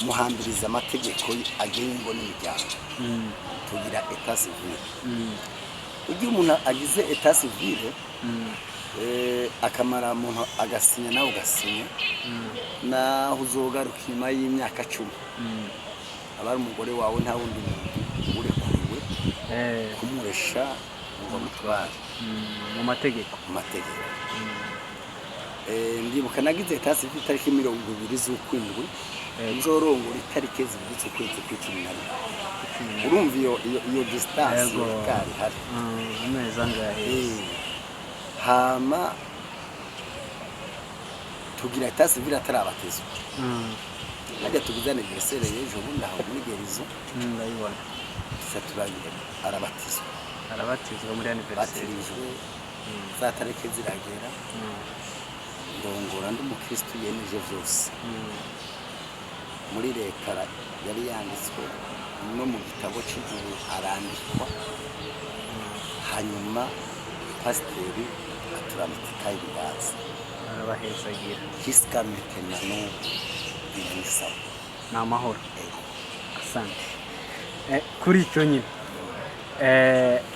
Muhambiriza amategeko agenga ingo n'imiryango. Tugira état civil. Iyo umuntu agize état civil, akamara umuntu agasinya, nawe ugasinya, naho uzogaruka inyuma y'imyaka 10, aba ari umugore wawe, nta wundi muntu urekuriwe kumuresha ngo amutware. Mu mategeko. Mu mategeko. Ndibuka nagize état civil itariki 20 z'ukwindwi, nzorongora itariki 2 z'ukwezi kw'11. Urumva iyo distance itari ihari. Amezi angahe? Hama tugira état civil atarabatizwa. Hajya tugize anniversaire y'ejo bundi aho muri gerizo. Ndayibona. Tuca turagira, arabatizwa. Arabatizwa muri anniversaire. Batirijwe, za tariki ziragera, ndongora ndi umukristu yemeje vyose. Muri leta yari yanditswe, no mu gitabo cy'ijuru arandikwa. Hanyuma pasiteri aturamika ibiganza. Arabahezagira. Jusqu'à maintenant n'ubu ibintu ni sawa. Ni amahoro. Ego. Asante. Kuri icyo nyine,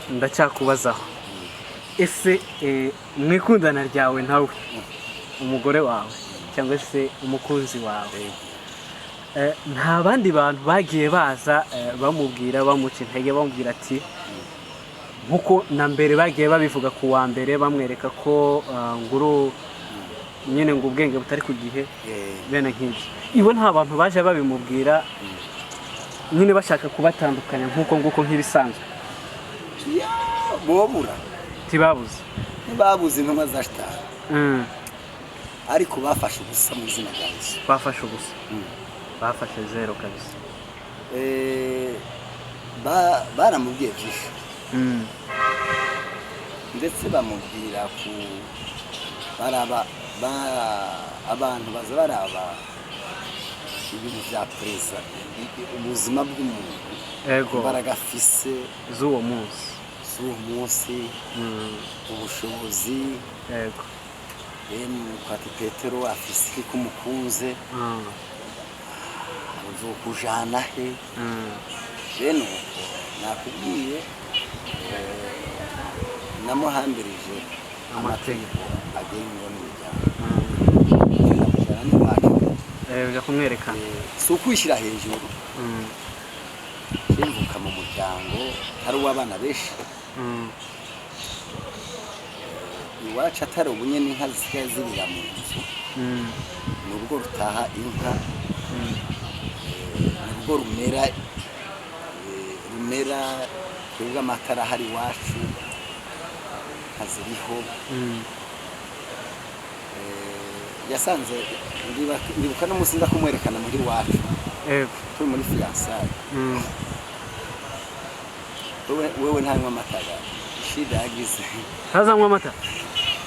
ndacyakubazaho: ese mu ikundana ryawe nawe, umugore wawe cyangwa se umukunzi wawe, nta bandi bantu bagiye baza bamubwira, bamuca intege, bamubwira ati nkuko na mbere bagiye babivuga ku wa mbere, bamwereka ko nguru nyine ngo ubwenge butari ku gihe, bene nk'ibyo? Iwe nta bantu baje babimubwira nyine bashaka kubatandukanya nk'uko nguko nk'ibisanzwe? Ya, bobura? Ntibabuze? Ntibabuze intumwa za shitani, ariko bafashe ubusa mu izina rya Yesu. Bafashe ubusa. Bafashe zero kabisa. Baramubwiye byinshi, ndetse bamubwira ku baraba abantu baza baraba ibintu bya perezida, ubuzima bw'umuntu, imbaraga afise z'uwo munsi. Z'uwo munsi, ubushobozi. Emwe, ati: "Petero afise iki ko umukunze? Uzokujana he?" Bene uko nakubwiye, namuhambirije amategeko agenga n'imiryango, ndamujyana n'iwacu. Uja kumwerekana. Si ukwishyira hejuru. Mvuka mu muryango hari uw'abana benshi. Iwacu atari ubu nyene inka zisigaye zirira mu nzu. Ni urugo rutaha inka. Ni urugo rumera, rumera. Twebwe amatara ahari iwacu, ntaziriho. Yasanze ndibuka n'umunsi nza kumwerekana muri iwacu, turi muri fiançailles. Wewe ntanywa amata ga shida yagize. Ntazanywa amata?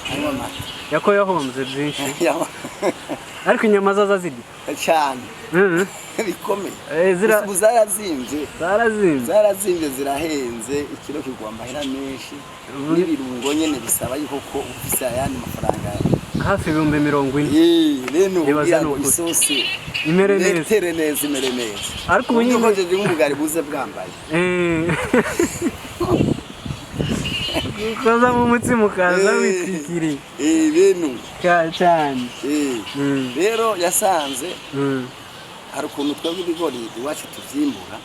Ntanywa amata. Yako yahombye byinshi, ariko inyama zo azazirya. Cyane. Bikomeye. Ubu zarazimbye. Zarazimbye. Zarazimbye, zirahenze, ikiro kigwa amahera menshi, n'ibirungo nyene bisaba yuko ko ufise ayandi mafaranga. Hafi 40,000. Rero Ibaze. kugira ngo Ni ukuri. isosi imere neza. Itere neza, imere neza. Ariko ubu uburyo nyine ukojeje nk'ubugari buze bwambaye. Ukozamo umutsima ukaza witwikiriye. Bene. Cyane. Rero yasanze hari ukuntu twebwe ibigori iwacu tuvyimbura,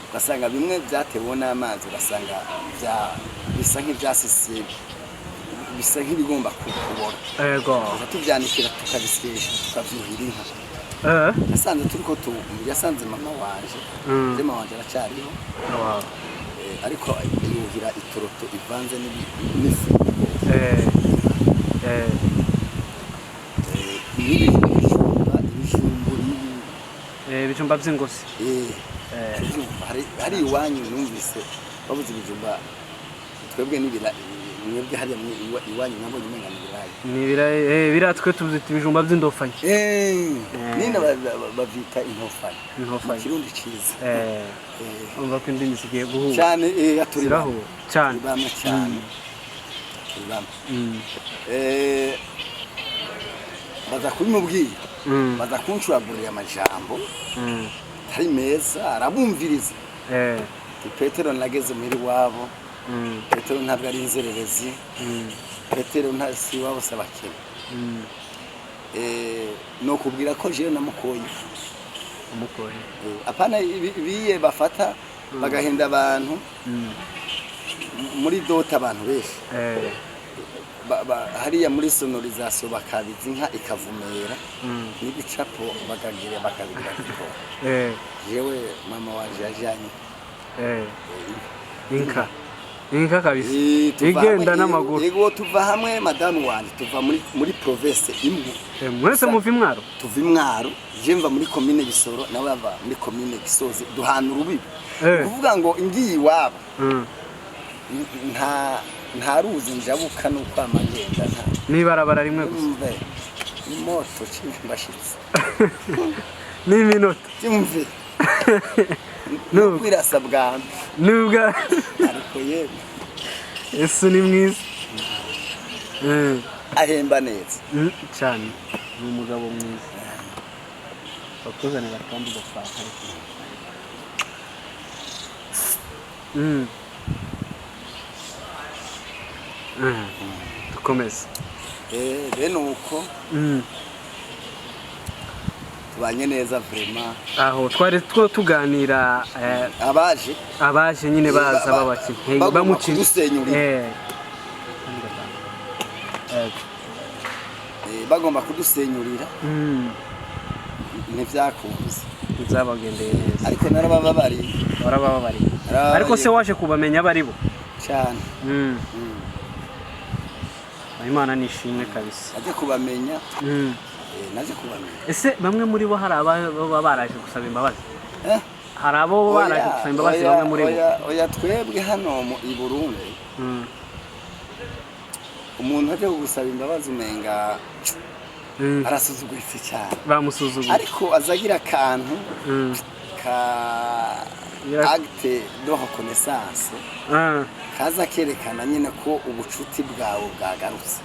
ugasanga bimwe byatewe n'amazi, ugasanga bisa nk'ibyasisiye, bisa nk'ibigomba kubora. Tuza tubyanikira, tukabisyesha, tukavyuhira inka. Yasanze turiko tu yasanze mama wanje, mama wanje aracyariho. Ariko yuhira itoroto ivanze n'ifu. N'ibijumba, ibijumbu n'ibi. Ibijumba by'ingozi. Tuvyumva, hari iwanyu numvise babuze ibijumba, twebwe n'ibira mwebwe hariya iwanyu nabonye umenga ni ibirayi. Ni ibirayi, biriya twe tubyita ibijumba by'indofanyi. Nina bavyita intofanyi mu Intofanyi. Kirundi ciza. Umva ko indimi zigiye guhura. Cyane, turi bamwe. Zirahura cyane. Turi bamwe cyane, turi bamwe. Baza kubimubwira, baza kuncuragurira amajambo atari meza, arabumviriza. Ati, Petero nageze muhira iwabo. Petero ntabwo ari inzererezi. Petero nta si iwabo, si abakene. No kubwira ko jewe namukoye. Umukoye. Apana ibiye bafata bagahenda abantu muri dot, abantu benshi. Hariya muri sonorisation bakabiza inka ikavumera n'ibicapo bakagira bakabigira gikora. Jewe mama wanje yajanye Inka, inka kabisa. Tuva igenda hamwe, n'amaguru. Yego, tuva hamwe, madamu wanje, tuva muri province imwe. Mwese muva imwaro? Tuva imwaro, je mva muri komine Bisoro, nawe ava muri komine Gisozi, duhana urubibi. Kuvuga ngo ngiye iwabo, nta ruzi njabuka n'ukwama ngenda nta N'ibarabara rimwe gusa. Umve imoto mbashitse. N'iminota. Cyumve no kwirasa bwami. Nubwa. Ariko yewe. Yesu ni mwiza. Ahemba neza. Cyane, ni umugabo mwiza, bakuzanira kandi gafanta ariko. Dukomeze. Bene uko tubanye neza vraiment. Aho twari two tuganira, abaje abaje nyine baza babaca intege bagomba bamuca kudusenyurira. Bagomba kudusenyurira, ntivyakunze. Ntizabagendeye neza. Ariko narabababariye. Warabababariye. Narababariye. Ariko se waje kubamenya abo ari bo? Cyane. Imana nishimwe kabisa. Naje kubamenya. Naje kubamenya. Ese bamwe muri bo hari ababa baraje gusaba imbabazi? Eh? Hari abo baraje Oya, gusaba imbabazi, oya, bamwe muri bo? Oya, oya, twebwe hano mu i Burundi, umuntu aje kugusaba imbabazi umenga arasuzuguritse cyane. Bamusuzuguye. Ariko azagira akantu ka acte de reconnaissance, kaza kerekana nyine ko ubucuti bwawe bwagarutse.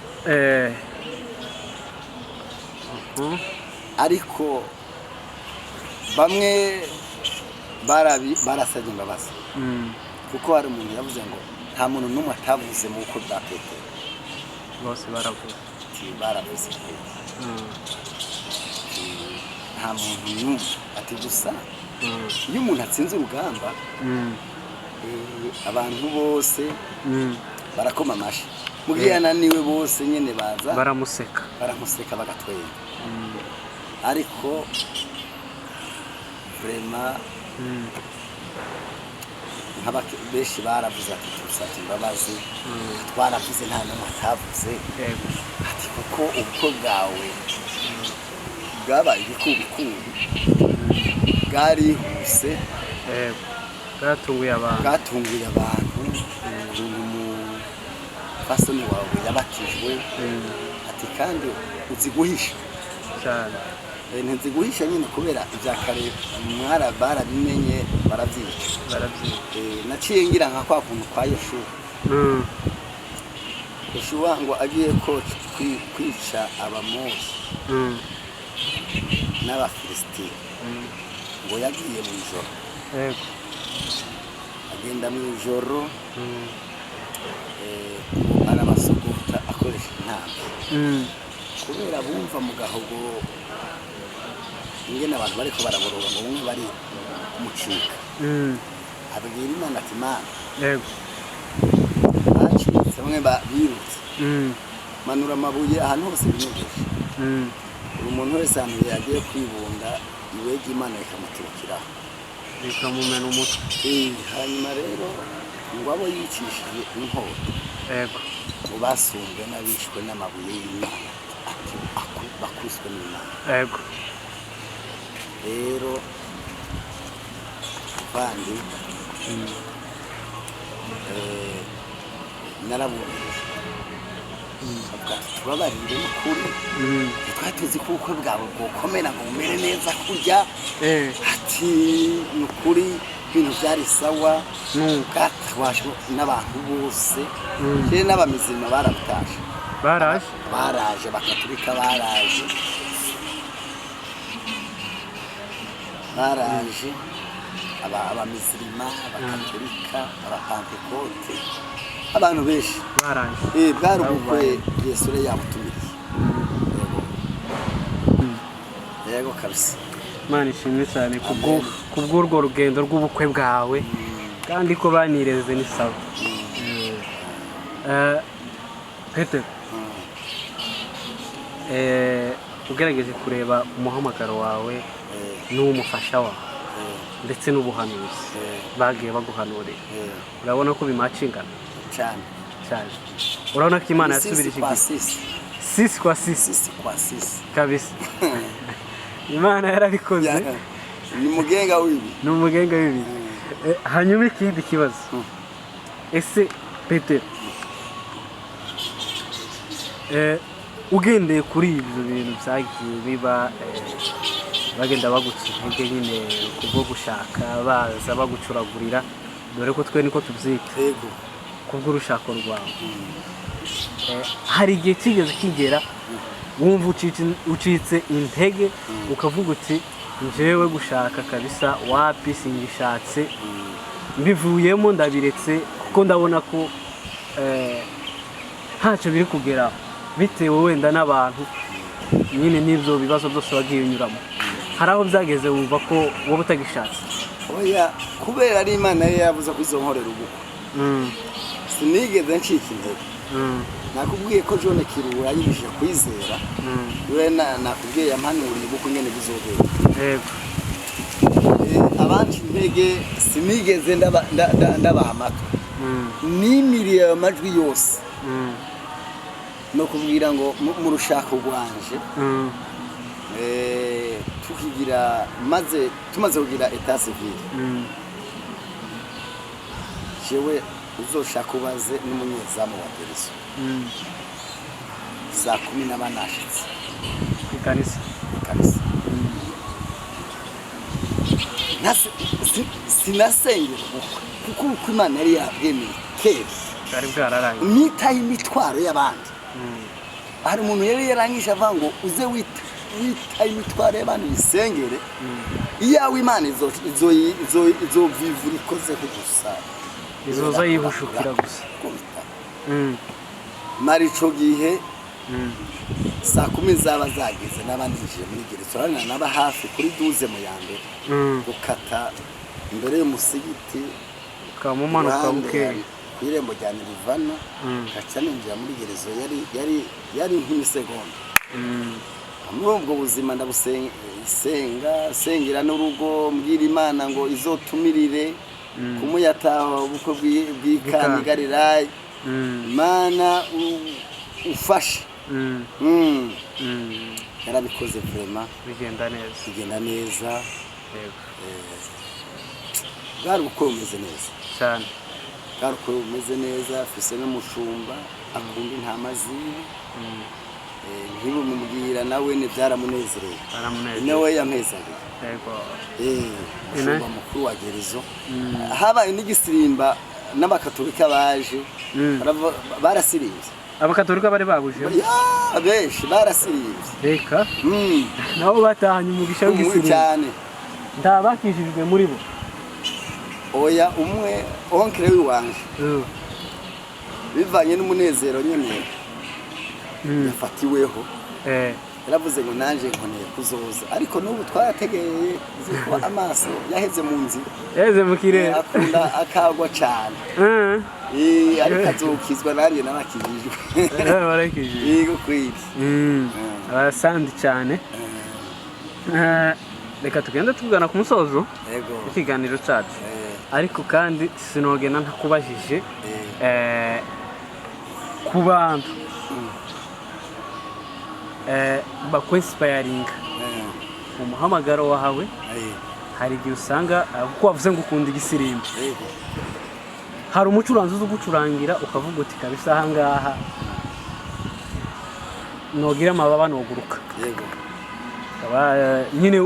Ariko bamwe barasabye imbabazi, kuko hari umuntu yavuze ngo nta muntu n'umwe atavuze mu bukwe bwa Petero. Bose baravuze. Ati, baravuze pe. Ati, nta muntu n'umwe, ati gusa iyo umuntu atsinze urugamba, abantu bose Barakoma amashi. Mugihe yananiwe, bose nyene baza baramuseka. Baramuseka, bagatwenga, ariko vraiment benshi baravuze ati: "Tusabye imbabazi, twaravuze, nta n'umwe atavuze." Ati: "Kuko ubukwe bwawe bwabaye ibikubikubi, bwarihuse." Yego, bwatunguye abantu. Bwatunguye abantu, ukuntu umupfasoni wawe yabatijwe. Ati: "Kandi uzi guhisha." Cyane. Ntizi guhisha nyine, kubera ibya kare mwara barabimenye, barabyica. Barabyiga. Naciye ngira nka kwa kuntu kwa Yeshuwa. Yeshuwa ngo agiye ko kwica Abamori n'Abafilisitiya, ngo yagiye mu ijoro. Agenda mu ijoro, ngo arabasogota akoresha intambwe, kubera bumva mu gahogo ingene abantu bariko baraboroga, ngo bumwe bari kumucika. Abwira Imana ati: "Imana, bacitse, bamwe birutse, manura amabuye ahantu hose binyegeje, buri muntu wese ahantu yagiye kwibunda, iwega Imana ikamuturukiraho." Bikamumena umutwe. Hanyuma rero ngo abo yicishije inkota, ngo basumbwe n'abishwe n'amabuye y'Imana, ati bakubiswe n'Imana. Rero bandi narabumvise avuga ati: "Tubabarire n'ukuri, ntitwari tuzi ko ubukwe bwawe bwokomera ngo bumere neza kurya." Ati: "Ni ukuri, ibintu byari sawa." Nuko. Bwatwashwe n'abantu bose, rero n'abamizima barabutashe. Baraje. Baraje, Bakaturika baraje, baraje, abamizirima, Abakaturika, Abapantekote, abantu benshi. Baraje. Bwari ubukwe. Babubaye. Yesu rero yabutumiriye. Yego, yego kabisa. Imana ishimwe cyane kubw'urwo rugendo rw'ubukwe bwawe, kandi ko banireze ni sawa. Peter, ugerageje kureba umuhamagaro wawe n'uw'umufasha wawe, ndetse n'ubuhanuzi bagiye baguhanurira, urabona ko bimacingana? Cyane. Cyane. Urabona ko Imana Sisi yasubirije kwa igihe. Sisi. Sisi kwa sisi. Sisi kwa sisi. Kabisa, Imana yarabikoze. Ni mugenga w'ibi. Ni umugenga w'ibi. Hanyuma ikindi kibazo: ese Peter, ugendeye kuri ibyo bintu byagiye biba, bagenda baguca intege nyine kubwo gushaka, baza bagucuragurira, dore ko twe niko tubyita, kubw'urushako rwawe, hari igihe kigeze kigera wumva ucitse intege, ukavuga uti: "Njyewe gushaka kabisa wapi, singishatse, mbivuyemo, ndabiretse, kuko ndabona ko ntacyo biri kugeraho," bitewe wenda n'abantu nyine n'ibyo bibazo byose wagiye unyuramo? Hari aho byageze wumva ko wowe utagishatse? Oya, kubera ari Imana yari yavuze ko izonkorera ubukwe, sinigeze ncika intege. Nakubwiye ko John Kiruhura yibishije kwizera. We nakubwiye yampanuriye ubukwe ingene buzogenda. Abanca intege sinigeze ndabaha amatwi. Nimiriye ayo majwi yose, no kubwira ngo mu rushako rwanje, tukigira maze tumaze kugira état civil, jewe uzoshaka ubaze n'umunyezamu wa Deriso, saa 10 n'abanashitse Ikanisa. Kabisa. Sinasengera ubukwe, kuko ubukwe Imana yari yabwemeye kera. Bwari bwararangiye. Nitaye imitwaro y'abandi. Hari umuntu yari yarangije avuga ngo: "Uze witaye imitwaro y'abandi, uyisengere iyawe, Imana izovivura ikozeho gusa." Izoza yihushukira gusa. Kubita. Mara ico gihe, saa 10 zaba zageze, naba ninjiye muri gereza. Urabona naba hafi kuri 12 mu ya mbere, gukata imbere y'umusigiti. Ukaba umanuka Iruhande bukeye. ku irembo rya Nirvana, ngaca ninjira muri gerezo. Yari nk'imisegonda. Muri ubwo buzima ndabusenga, sengera n'urugo, mbwira Imana ngo izotumirire kumuyataha ubukwe bw'Ikana i Galilaya. Imana ufashe. Yarabikoze vraiment. Bigenda neza. Bigenda neza. Yego. Bwari ubukwe bumeze neza. Cyane. Bwari ubukwe bumeze neza, afise n'umushumba akunda intama ziwe. Nkibumubwira nawe ni byaramunezereye. Baramunezereye. Nawe yampezariye. Yego. Umushumba mukuru wa gerezo. Habaye n'igisirimba n'abakatolika baje. Barasirimbye. Abakatolika bari babuje? Ya, benshi barasirimbye. Reka. Nabo batahanye umugisha w'igisirimba. Cyane. Nta bakijijwe muri bo? Oya, umwe, oncle wiwanje, bivanye n'umunezero nyine yafatiweho, yaravuze ngo nanjye nkoneye kuzoza, ariko n'ubu twarategereye, uzi ko amaso yaheze mu nzira. Yaheze mu kirere. Akunda akagwa cyane. Ariko azokizwa, nanjye narakijijwe. Barakijijwe. Yego kwiri. Arasandi cyane. Reka tugende tugana ku musozo w'ikiganiro cyacu. Ariko kandi sinogena ntakubajije ku bantu bakwinspiringa umuhamagaro wawe. Hari igihe usanga kuko wavuze ngo ukunda igisirimba, hari umucuranzi uzi ugucurangira ukavuga uti: "Kabisa ahangaha nogira amababa noguruka." Akaba, nyine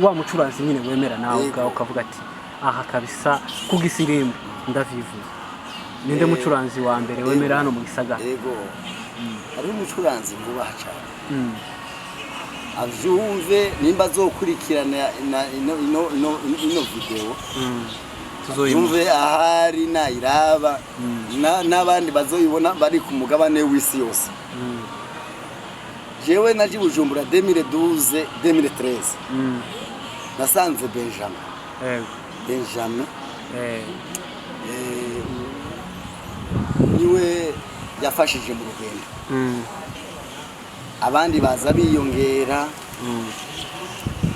wa mucuranzi nyine wemera nawe ubwawe ukavuga ati: "Aha kabisa ku gisirimba ndavivuye." Ninde mucuranzi wa mbere wemera hano mu gisagara? Yego, hariho umucuranzi ngubaha cyane. Avyumve nimba azokurikirana ino video. Tuzoyimuha. Yumve ahari nayiraba, n'abandi bazoyibona bari ku mugabane w'isi yose. Jewe naje i Bujumbura 2012, 2013. Nasanze Benjamin. Benjamin niwe yafashije mu rugendo. Abandi baza biyongera.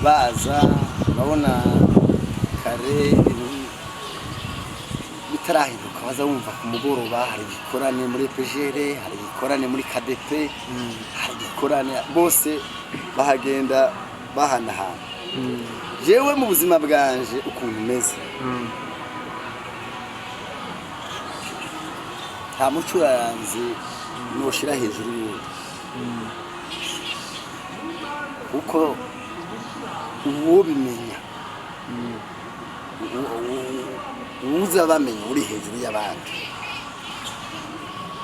Baza urabona kare ibintu bitarahinduka, baza bumva ku mugoroba hari igikorane muri EPGR, hari igikorane muri KDP, hari igikorane, bose bahagenda bahanahana. Jewe mu buzima bwanje ukuntu meze, nta mucuranzi noshira hejuru y'uwundi, kuko uwo bimenya, uwuza bamenya uri hejuru y'abandi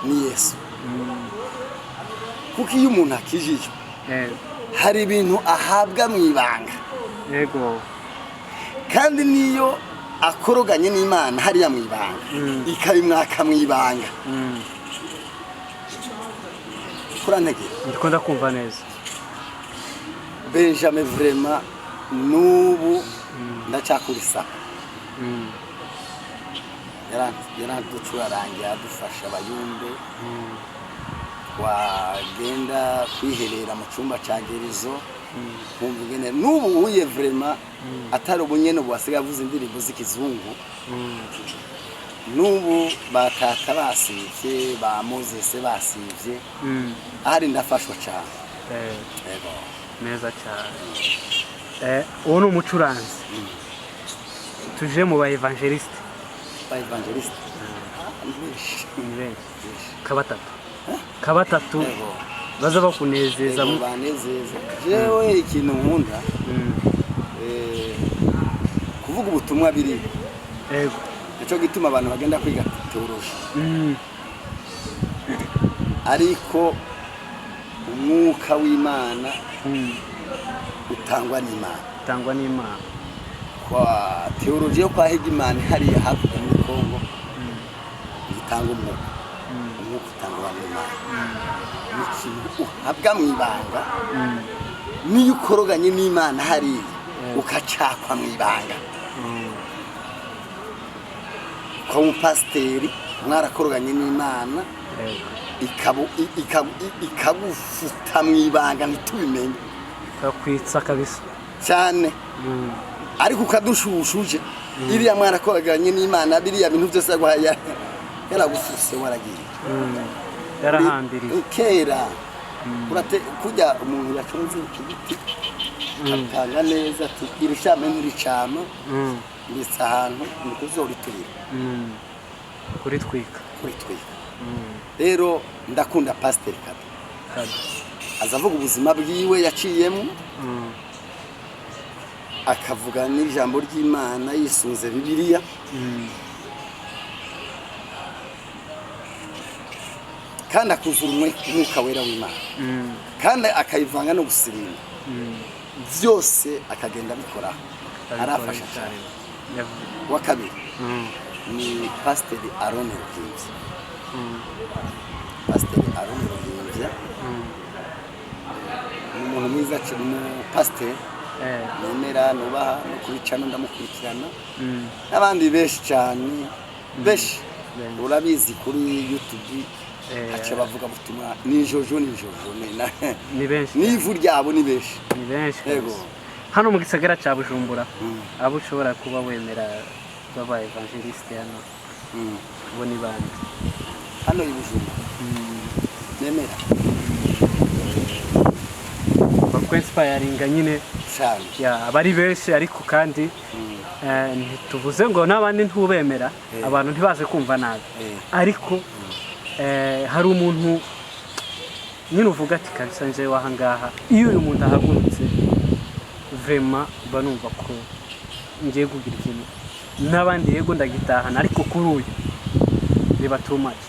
ni Yesu, kuko iyo umuntu akijijwe hari ibintu ahabwa mu ibanga. Kandi niyo akoroganye n'Imana hariya mu ibanga, ikabimwaka mu ibanga. Kurantegera? Ndiko ndakumva neza. Benjamin vraiment n'ubu ndacyakura isaka. Yaraducurarangiye, adufasha abayumbe. Wagenda kwiherera mu cyumba cya gerizo, nkumva ingene n'ubu uye vraiment atari ubunyene, ubu asigaye avuza indirimbo z'ikizungu. N'ubu batata basivye, ba Moses basivye, ahari ndafashwa cyane. Yego. Neza cyane. Uwo ni umucuranzi. Tuje mu ba évangéliste. Ba évangéliste ni benshi. Ni benshi. Kabatatu, kabatatu baza bakunezeza. Yego, banezeza. Jewe ikintu nkunda, kuvuga ubutumwa biri nico gituma abantu bagenda kwiga théologie. Ariko umwuka w'Imana utangwa n'Imana. Utangwa n'Imana. Kwa théologie yo kwa Hegimani hariya hakurya muri Kongo itanga umwuka. Umwuka utangwa n'Imana ni ikintu uhabwa mu ibanga. Niyo ukoroganye n'Imana hariya, ukacakwa mu ibanga, ukaba umupasiteri. Mwarakoroganye n'Imana, Yego. Ikagufuta mu ibanga ntitubimenye. Kakwitsa kabisa. Cyane. Ariko ukadushushuje iriya mwarakoroganye n'Imana, biriya bintu byose yaguhaye yaragususe waragiye. Yarahambiriye. Kera urate kujya umuntu yaconze igiti atanga neza ati iri shami ntiricama, ndetse ahantu ni kuzoriturira. Kuritwika. Kuritwika. Rero ndakunda Pasiteri Kado. Kado. Aza avuga ubuzima bwiwe yaciyemo, akavuga n'ijambo ry'Imana yisunze Bibiliya, kandi akuzura Umwuka Wera w'Imana, kandi akayivanga no gusirimba, byose akagenda abikora, arafasha cyane. Uwa kabiri ni Pasiteri Aroni Ruhimbya. Pasiteri Aroni Ruhimbya ni umuntu mwiza cyane, ni umupasiteri nemera, nubaha, no kuri cano ndamukurikirana, n'abandi benshi cyane, benshi. Benshi. Urabizi, kuri YouTube haca abavuga butumwa nijojo nijojo Ni benshi. n'ivu ryabo ni benshi. Ni benshi Yego. kabisa. Hano mu gisagara cya Bujumbura, abo ushobora kuba wemera baba évangéliste hano, bo ni bande? Hano i Bujumbura nemera Bakwinspiringa nyine. Cyane. Ya, abari benshi, ariko kandi ntituvuze ngo n'abandi ntubemera, abantu ntibaze kumva nabi, ariko hari umuntu nyine uvuga ati kabisa njewe aha ngaha, iyo uyu muntu ahagurutse, vraiment mba numva ko ngiye kugira ikintu n'abandi, yego ndagitahana, ariko kuri uyu biba too much.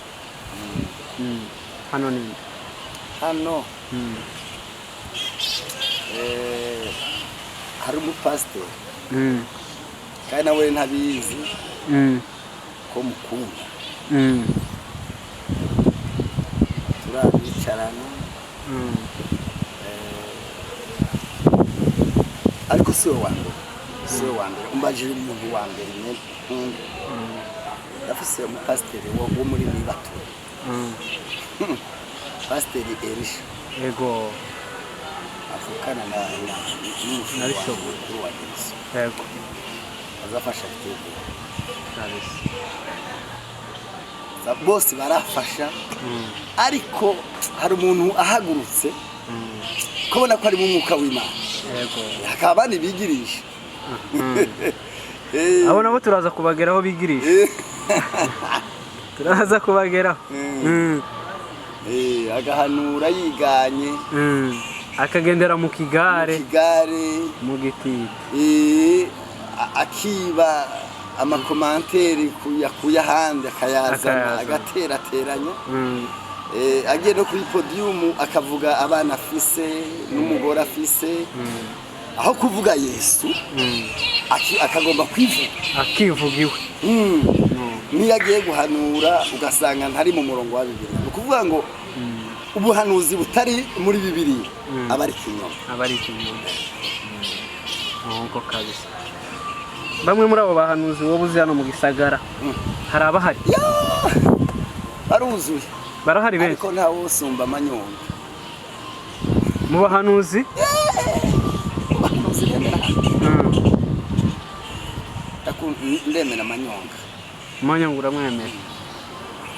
Hano ni Hano hari umupasiteri, kandi nawe ntabizi ko mukunda. Turabicarana, ariko si we wa mbere, si we wa mbere. Umbajije umuntu wa mbere nkunda, ndafise umupasiteri wo muri Nibature, Pasiteri Elisha. Avukana na n'umushumba Na Bishop. mukuru wa Yesu. Azafasha gutegura. Kabisa. Bose barafasha, ariko hari umuntu ahagurutse kubona ko ari mu mwuka w'Imana, hakaba abandi bigirisha. Abo nabo turaza kubageraho, bigirisha turaza kubageraho. Agahanura yiganye. Akagendera mu Mu kigare. Kigare. Mu giti. Akiba amacommentaires yakuye ahandi akayazana, Akayazana. agaterateranya. Agiye no kuri podium akavuga abana afise n'umugore afise, aho kuvuga Yesu, akagomba kwivuga. Akivuga iwe. Niyo agiye guhanura ugasanga ntari mu murongo wa Bibiliya, ni ukuvuga ngo ubuhanuzi butari muri Bibiliya aba ari ikinyoma. Aba ari ikinyoma nuko kabisa. Bamwe muri abo bahanuzi wowe uzi hano mu gisagara, hari abahari? Baruzuye. Barahari benshi. Ariko ntawe usumba Amanyonga. Mu bahanuzi? Bahanuzi bemera, ndemera Amanyonga. Amanyonga uramwemera,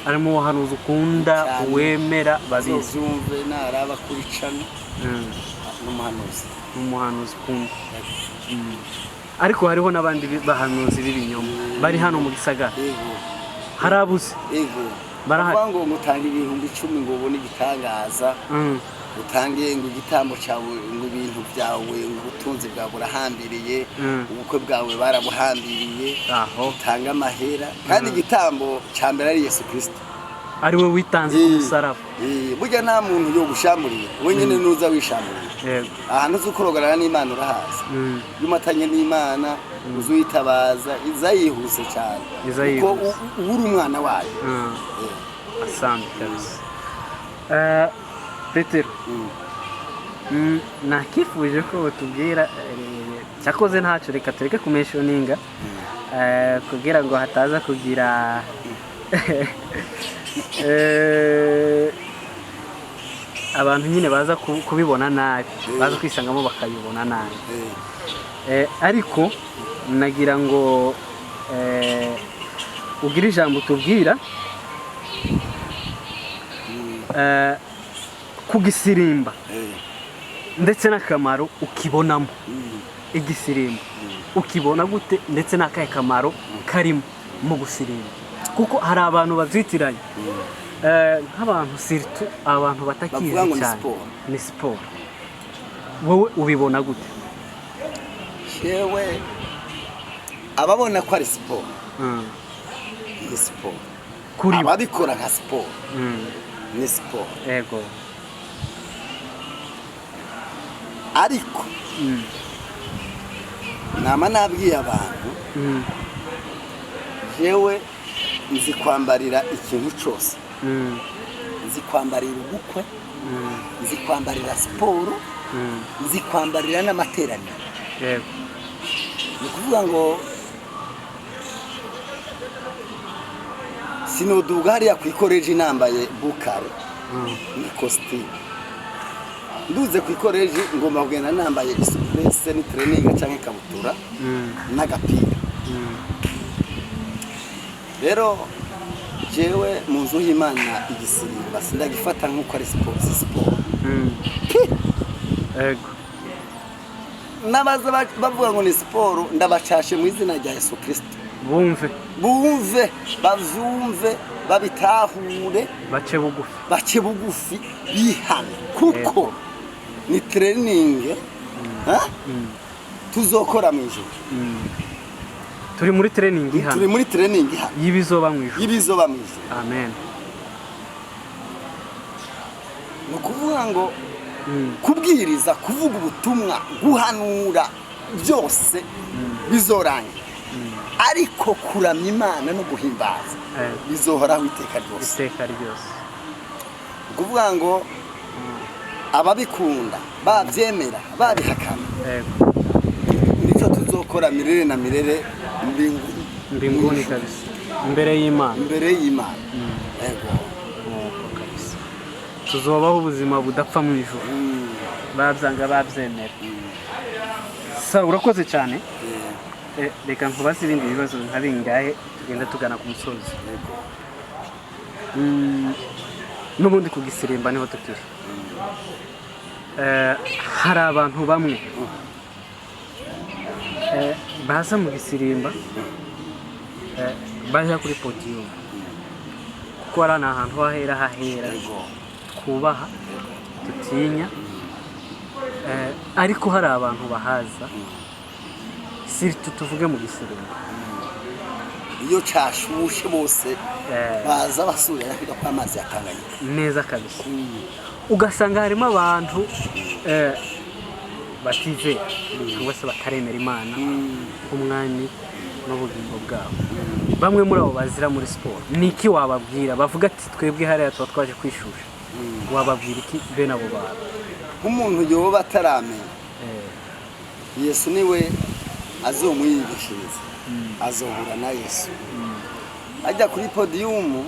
ari mu bahanuzi ukunda? Cyane. Wemera babizi. Uzovyumve naraba kuri cano, n'umuhanuzi. Ni umuhanuzi ukunda. Ariko hariho n'abandi bahanuzi b'ibinyoma bari hano mu gisagara. Yego. Hari abuze. Yego. Barahari. Bavuga ngo mutanga 10,000 ngo ubone igitangaza, utange ngo igitambo cyawe, ngo ibintu byawe, ngo ubutunzi bwawe burahambiriye, ubukwe bwawe barabuhambiriye, aho utange amahera, kandi igitambo cya mbere ari Yesu Kirisito. Ari we witanze ku musaraba. Burya nta muntu yo gushamburiye wenyine, nuza wishamburiye. Ahantu uzi ukorogarana n'Imana urahaza. Iyo umatanye n'Imana uzuyitabaza iza yihuse cyane, Iza kuko yihuse. uba uri umwana wayo. Asante kabisa. Petero, nakifuje ko utubwira, cyakoze ntacyo, reka tureke kumentioninga, kugira ngo hataza kugira Eh, abantu nyine baza kubibona nabi, baza kwisangamo bakabibona nabi. Ariko nagira ngo ugire ijambo utubwira ku gisirimba ndetse n'akamaro ukibonamo. Igisirimba ukibona gute, ndetse n'akahe kamaro karimo mu gusirimba? Kuko hari abantu babyitiranya, nk'abantu, surtout abantu batakizi Bavuga ngo ni cyane. siporo. Ni siporo. Wowe ubibona gute? Yewe, ababona ko ari siporo, ni siporo. Kuri bo. Ababikora nka siporo, ni siporo. Ariko nama nabwiye abantu, jewe nzi kwambarira ikintu cyose. Nzi kwambarira ubukwe, nzi kwambarira siporo, nzi kwambarira n'amateraniro. Ni ukuvuga ngo sinoduga hariya ku ikoreji nambaye bukare ni kositimu. Nduze ku ikoreji ngomba kugenda nambaye isupurese n'itreningi cyangwa ikabutura n'agapira. Rero jewe mu nzu y'Imana igisirimba sindagifata nk'uko ari siporo, si siporo. N'abaza bavuga ngo ni siporo, ndabacashe mu izina rya Yesu Kirisito. Bumve. Bumve, bavyumve, babitahure. Bace bugufi. Bace bugufi, bihane, kuko ni training, ha? Tuzokora mu ijuru. Turi muri training Turi hano muri training hano y'ibizoba mu ijuru. Y'ibizoba mu ijuru. Amen. Ni ukuvuga ngo kubwiriza, kuvuga ubutumwa, guhanura, byose bizorangira, ariko kuramya Imana no guhimbaza bizohoraho iteka ryose. Iteka ryose. Ni ukuvuga ngo ababikunda babyemera, babihakana, nicyo tuzokora mirere na mirere Mbinguni kabisa, imbere y'Imana. Imbere y'Imana, yego. Nuko kabisa tuzobaho ubuzima budapfa mu ijuru, babyanga babyemera. Sa urakoze cyane. Reka nkubaze ibindi bibazo nka bingahe, tugenda tugana ku musozi. Yego. N'ubundi ku gisirimba niho tukiri. Hari abantu bamwe baza mu gisirimba, baja kuri podium, kuko hariya ni ahantu hahera hahera, twubaha, dutinya. Ariko hari abantu bahaza, surtout tuvuge mu gisirimba, Iyo cashushe bose baza basubira kwiga ko amazi ya Tanganyika. Neza kabisa. Ugasanga harimo abantu batizera cyangwa se bataremera Imana nk'umwami n'ubugingo bwabo. Bamwe muri abo bazira muri siporo. Ni iki wababwira? Bavuga ati: "Twebwe hariya tuba twaje kwishusha." Wababwira iki bene abo bantu? Nk'umuntu yoba ataramenya Yesu, niwe azomwiyigishiriza, azohura na Yesu ajya kuri podiyumu.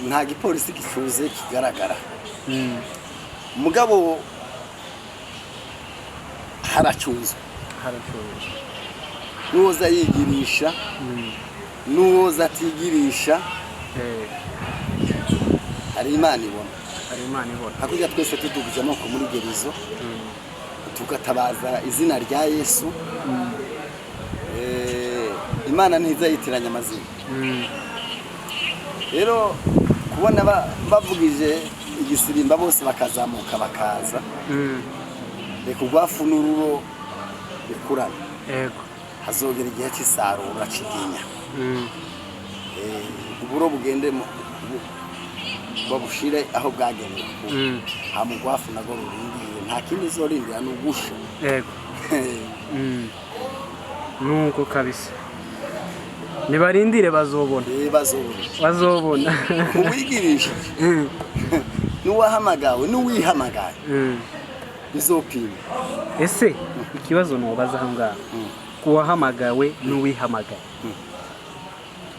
Nta gipolisi gicuze kigaragara, mugabo haracunzwe. Haracunzwe. N'uwoza yigirisha, n'uwoza atigirisha, hari Imana ibona. Hari Imana ibona. Hakurya twese tudugije amaboko muri gerizo, tugatabaza izina rya Yesu. Imana ntiza yitiranya amazina. Rero kubona bavugije igisirimba bose bakazamuka bakaza, reka urwafu n'ururo bikurane. Hazogera igihe cy'isarura ciginya. Uburo bugende babushire aho bwagenewe kuba. Hama urwafu nago rurindiriye, nta kindi izorindira ni ugusha. Yego. Nuko kabisa nibarindire, bazobona. Bazobona. Bazobona. Uwigirishije n'uwahamagawe n'uwihamagaye bizopima. Ese ikibazo nubaza aho ngaho, kuwahamagawe n'uwihamagaye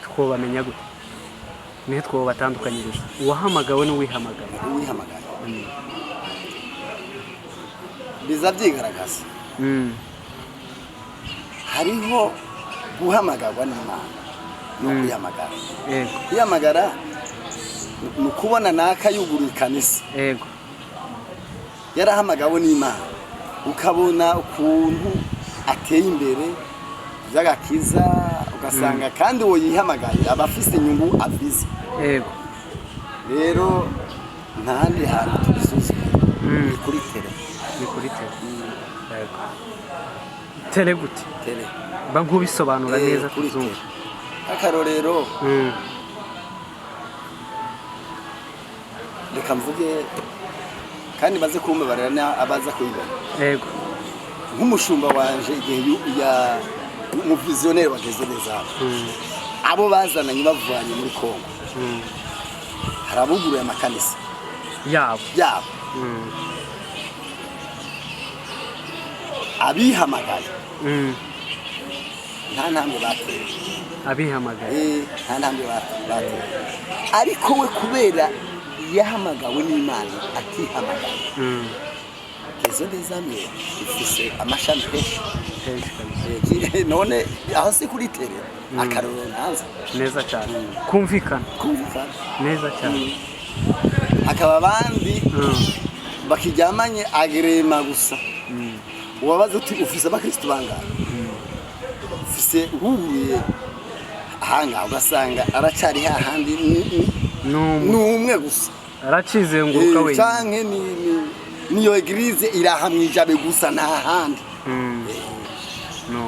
twobamenya gute? Nihe twobatandukanyiriza uwahamagawe n'uwihamagaye? Uwihamagaye biza byigaragaza. Hariho guhamagarwa n'Imana no kwihamagara. Kwihamagara ni ukubona naka yuguruye ikanisa, yarahamagawe n'Imana, ukabona ukuntu ateye imbere by'agakiza, ugasanga kandi uwo yihamagaye aba afise inyungu afise. Rero nta handi hantu tubisuzuma, ni kuri terrain. Ni kuri terrain, yego. Terrain gute? Terrain. Mba nk'ubisobanura neza Kuri tuzumva. terrain, akarorero, reka mvuge kandi baze kumbabarira abaza kuyibona. Nk'umushumba wanje, igihe ya umuvizioneri wageze neza hano, abo bazananye bavanye muri Kongo, hari abuguruye amakanisa yabo. Yabo. Abihamagaye nta ntambwe bateye. Abihamagaye. Nta ntambwe bateye, ariko we kubera yahamagawe n'Imana atihamagaye, Maison des Âmes ifise amashami henshi. Henshi kabisa. None aho si kuri terrain? Akarorero ntanze. Neza cyane, kumvikana. Kumvikana. Neza cyane. Hakaba abandi bakiryamanye agrément gusa. Uwabaza uti: "Ufise abakristo bangahe? Ufise wubuye ahangaha?" Ugasanga aracari hahandi, Ni ni umwe gusa. Aracizenguruka wenyine. Canke niyo église iraha mwijabe gusa, nta handi. No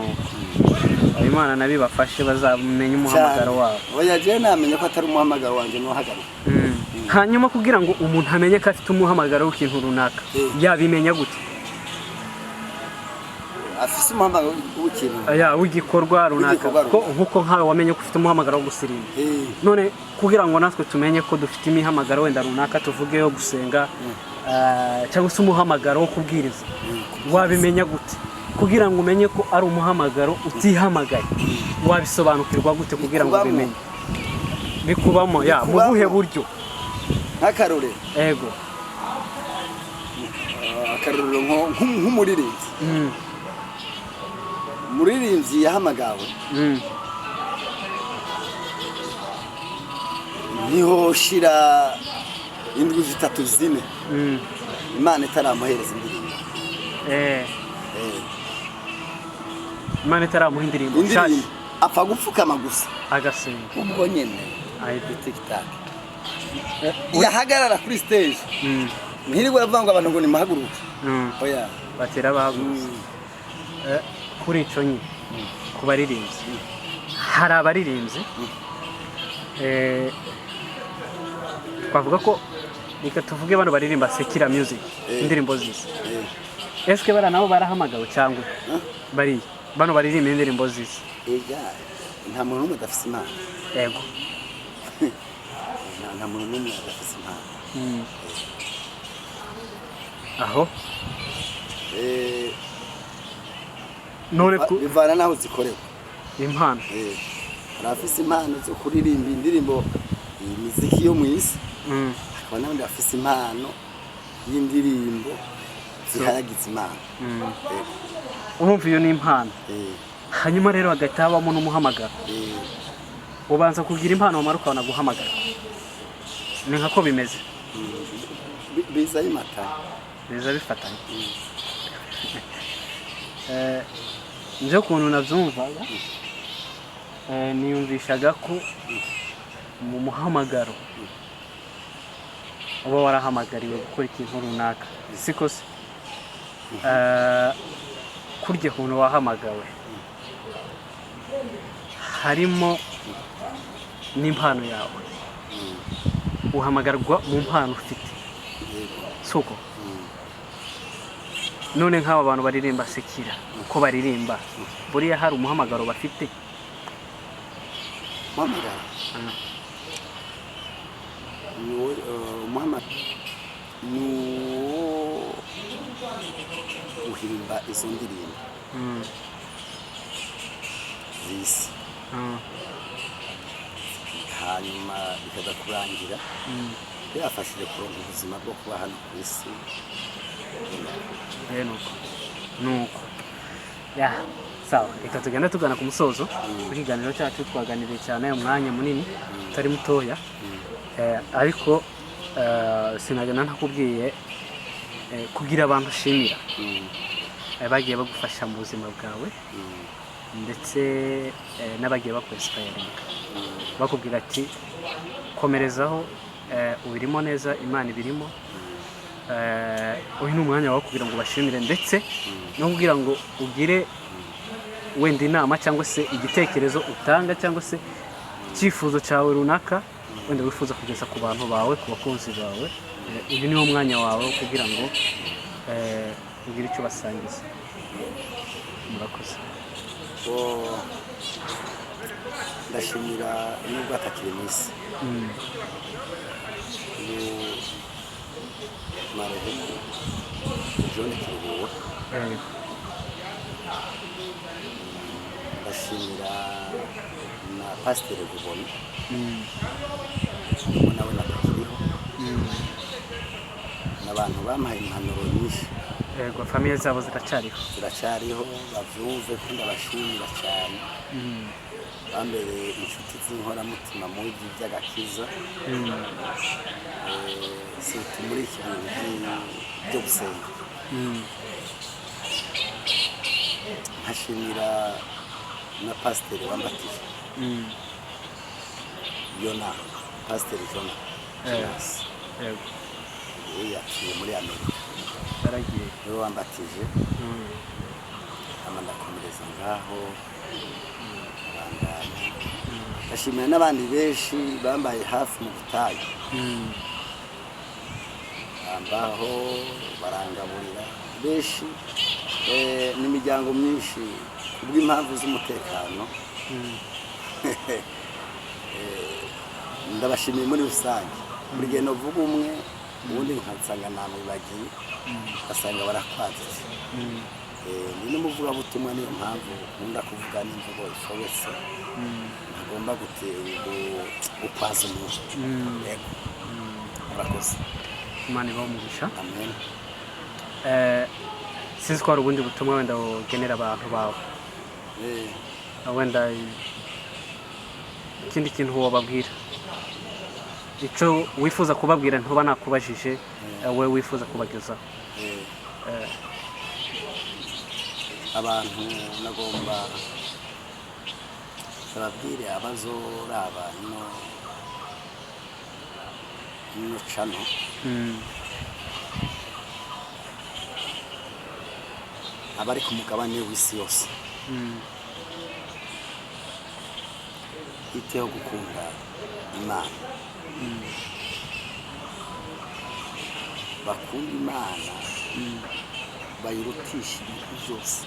Imana nabibafashe bazamenye umuhamagaro wabo. Oya, jewe namenye ko atari umuhamagaro wanje nohagarika. Hanyuma kugira ngo umuntu amenye ko afite umuhamagaro w'ikintu runaka, yabimenya gute? Afise umuhamagaro w'ikintu? Ya, w'igikorwa runaka. W'igikorwa Ko runaka. nkuko nkawe wamenye ko ufite umuhamagaro wo gusirimba, none kugira ngo natwe tumenye ko dufite imihamagaro wenda runaka, tuvuge yo gusenga, cyangwa se umuhamagaro wo kubwiriza, wabimenya gute? Kugira ngo umenye ko ari umuhamagaro utihamagaye, wabisobanukirwa gute kugira ngo Bikubamo. ubimenye? Bikubamo ya mu Bikubamo. buhe buryo? Nk'akarorero, akarorero nk'umuririmbyi, umuririmbyi yahamagawe, ntihoshira indwi zitatu zine Imana itaramuhereza indirimbo. Imana itaramuha indirimbo Indirimbo nshasha. Apfa gupfukama gusa, agasenga, ubwo nyene ahita tiktak yahagarara kuri stage, ntirirwe aravuga ngo abantu ngo nimuhaguruke. Oya. Batera bahagurutse. Kuri ico nyine, ku baririmbyi, hari abaririmbyi, twavuga ko, reka tuvuge bano baririmba secular music, indirimbo zisa, eske bara nabo barahamagawe cyangwa bariya bano baririmba indirimbo zisa? Ega nta muntu n'umwe adafise impano. Nta muntu n'umwe adafise impano. Aho none Bivana n'aho zikorewe. Impano. Hari abafise impano zo kuririmba indirimbo, imiziki yo mu isi, hakaba n'abandi bafise impano y'indirimbo zihayagiza Imana. Yego. Urumva iyo ni impano. Hanyuma rero hagahita habamo n'umuhamagaro. Ubanza kugira impano, wamara ukabona guhamagara. Ni nka ko bimeze. Biza bimata. Biza bifatanye. Nje ukuntu nabyumvaga, niyumvishaga ko mu muhamagaro uba warahamagariwe gukora ikintu runaka, siko se? Kurya ukuntu wahamagawe harimo n'impano yawe, uhamagarwa mu mpano ufite, suko? None nk'aba bantu baririmba secular, uko baririmba, buriya hari umuhamagaro bafite? Umuhamagaro ni uwo, umuhamagaro ni uwo guhimba izo ndirimbo z'isi. Hanyuma bikaza kurangira byafashije kuronka ubuzima bwo kuba hano ku isi. Nuko nuko ya, sawa, reka tugende tugana ku musozo w'ikiganiro cyacu. Twaganiriye cyane umwanya munini utari mutoya. Ariko sinagenda ntakubwiye kugira abantu ushimira bagiye bagufasha mu buzima bwawe, ndetse n'abagiye bakwinspiringa, bakubwira ati: "Komerezaho, ubirimo neza, Imana ibirimo." Uyu ni umwanya wawe kugira ngo ubashimire, ndetse no kugira ngo ugire wenda inama cyangwa se igitekerezo utanga cyangwa se icyifuzo cyawe runaka wenda wifuza kugeza ku bantu bawe, ku bakunzi bawe. Uyu niwo mwanya wawe wo kugira ngo ugire icyo ubasangiza. Murakoze. Oh, ndashimira, nubwo atakiri mu isi, uyu marehemu John Kiruhura. Ndashimira na Pasiteri Rubona, nubwo nawe natakiriho, n'abantu bampaye impanuro nyinshi. Yego, famille zabo ziracyariho? Ziracyariho, bavyumve ko ndabashimira cyane. Bambereye inshuti z'inkoramutima mu by'agakiza, surtout muri iki bintu byo gusenga. Nkashimira na pasiteri wambatije, Yona, Pasiteri Jona Jonas. Ubu yaciye muri Amerika. Yaragiye. Niwe wambatije. Hama ndakomereza ngaho, bandanya. Ndashimira n'abandi benshi bambaye hafi mu butayu, bambaho, barangaburira benshi, n'imiryango myinshi kubw'impamvu z'umutekano. Ndabashimiye muri rusange. Buri gihe novuga umwe, ubundi nkasanga namwibagiye, ugasanga barakwanditse. Ni n'umuvugabutumwa, niyo mpamvu nkunda kuvuga n'imvugo ifobetse, ntagomba gukwaza umuntu. Yego, murakoze. Imana ibahe umugisha. Amen. Sinzi ko hari ubundi butumwa wenda bugenera abantu bawe, wenda ikindi kintu wababwira, icyo wifuza kubabwira ntuba nakubajije, wowe wifuza kubagezaho. Abantu nagomba bababwire, abazoraba ino channel, abari ku mugabane w'isi yose, iteho gukunda Imana, bakunda Imana, bayirutisha ibintu byose,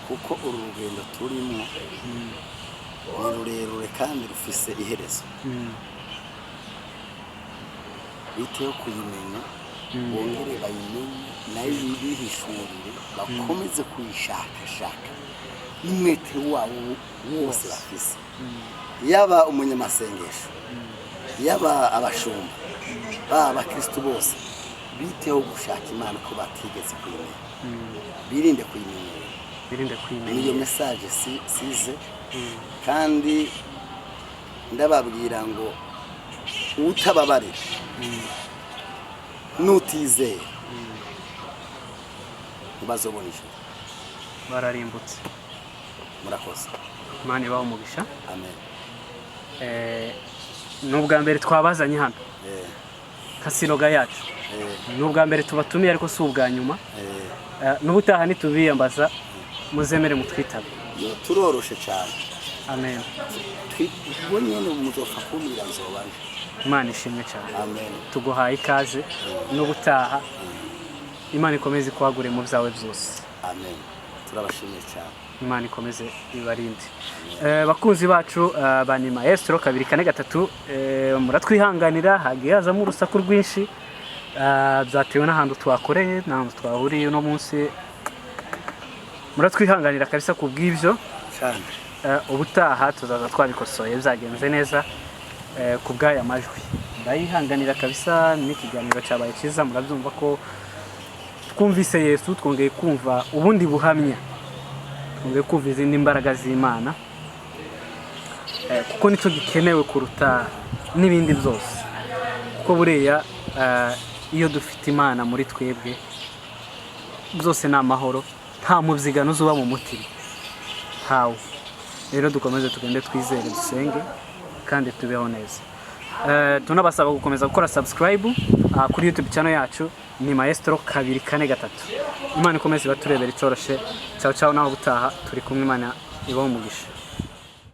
kuko uru rugendo turimo ni rurerure kandi rufise iherezo. Biteho kuyimenya, bongere bayimenye, nayo bihishurire, bakomeze kuyishakashaka n'umwete wabo wose bafise, yaba umunyamasengesho, yaba abashumba, baba abakristu bose, biteho gushaka Imana ko batigeze kuyimenya, birinde kuyimenyera. Birinde Niyo kuyimenya. message size. Kandi ndababwira ngo utababarira nutizera ntibazobona ijuru. Bararimbutse. Murakoze. Imana ibahe umugisha. Amen. Ni ubwa mbere twabazanye hano nka slogan yacu. Ni ubwa mbere tubatumiye, ariko si ubwa nyuma. N'ubutaha nitubiyambaza muzemere mutwitabe. Yo, turoroshe cyane. Amen. Ubwo nyene muzopfa kumbwira, nzobaje. Imana ishimwe cyane. Amen. Tuguhaye ikaze n'ubutaha. Imana ikomeze ikwagure mu byawe byose. Amen, turabashimiye cyane. Imana ikomeze ibarinde. Bakunzi bacu, ba ni Maestro 243, muratwihanganira hagiye hazamo urusaku rwinshi. Byatewe n'ahantu twakoreye n'ahantu twahuriye uno munsi. Muratwihanganira kabisa ku bw'ibyo. Cyane. Ubutaha tuzaza twabikosoye byagenze neza. Ku bw'aya majwi ndayihanganira kabisa. N'ikiganiro cyabaye cyiza, murabyumva ko twumvise Yesu, twongeye kumva ubundi buhamya, twongeye kumva izindi mbaraga z'Imana, kuko nicyo gikenewe kuruta n'ibindi byose, kuko buriya iyo dufite Imana muri twebwe byose ni amahoro, nta mubyigano uzuba mu mutima ntawe. Rero dukomeze tugende twizere, dusenge kandi tubeho neza. Tunabasaba gukomeza gukora subscribe kuri YouTube channel yacu, ni Maestro 243. Imana ikomeze ibaturebera icoroshe. Ciao ciao, naho ubutaha turi kumwe. Imana ibahe umugisha.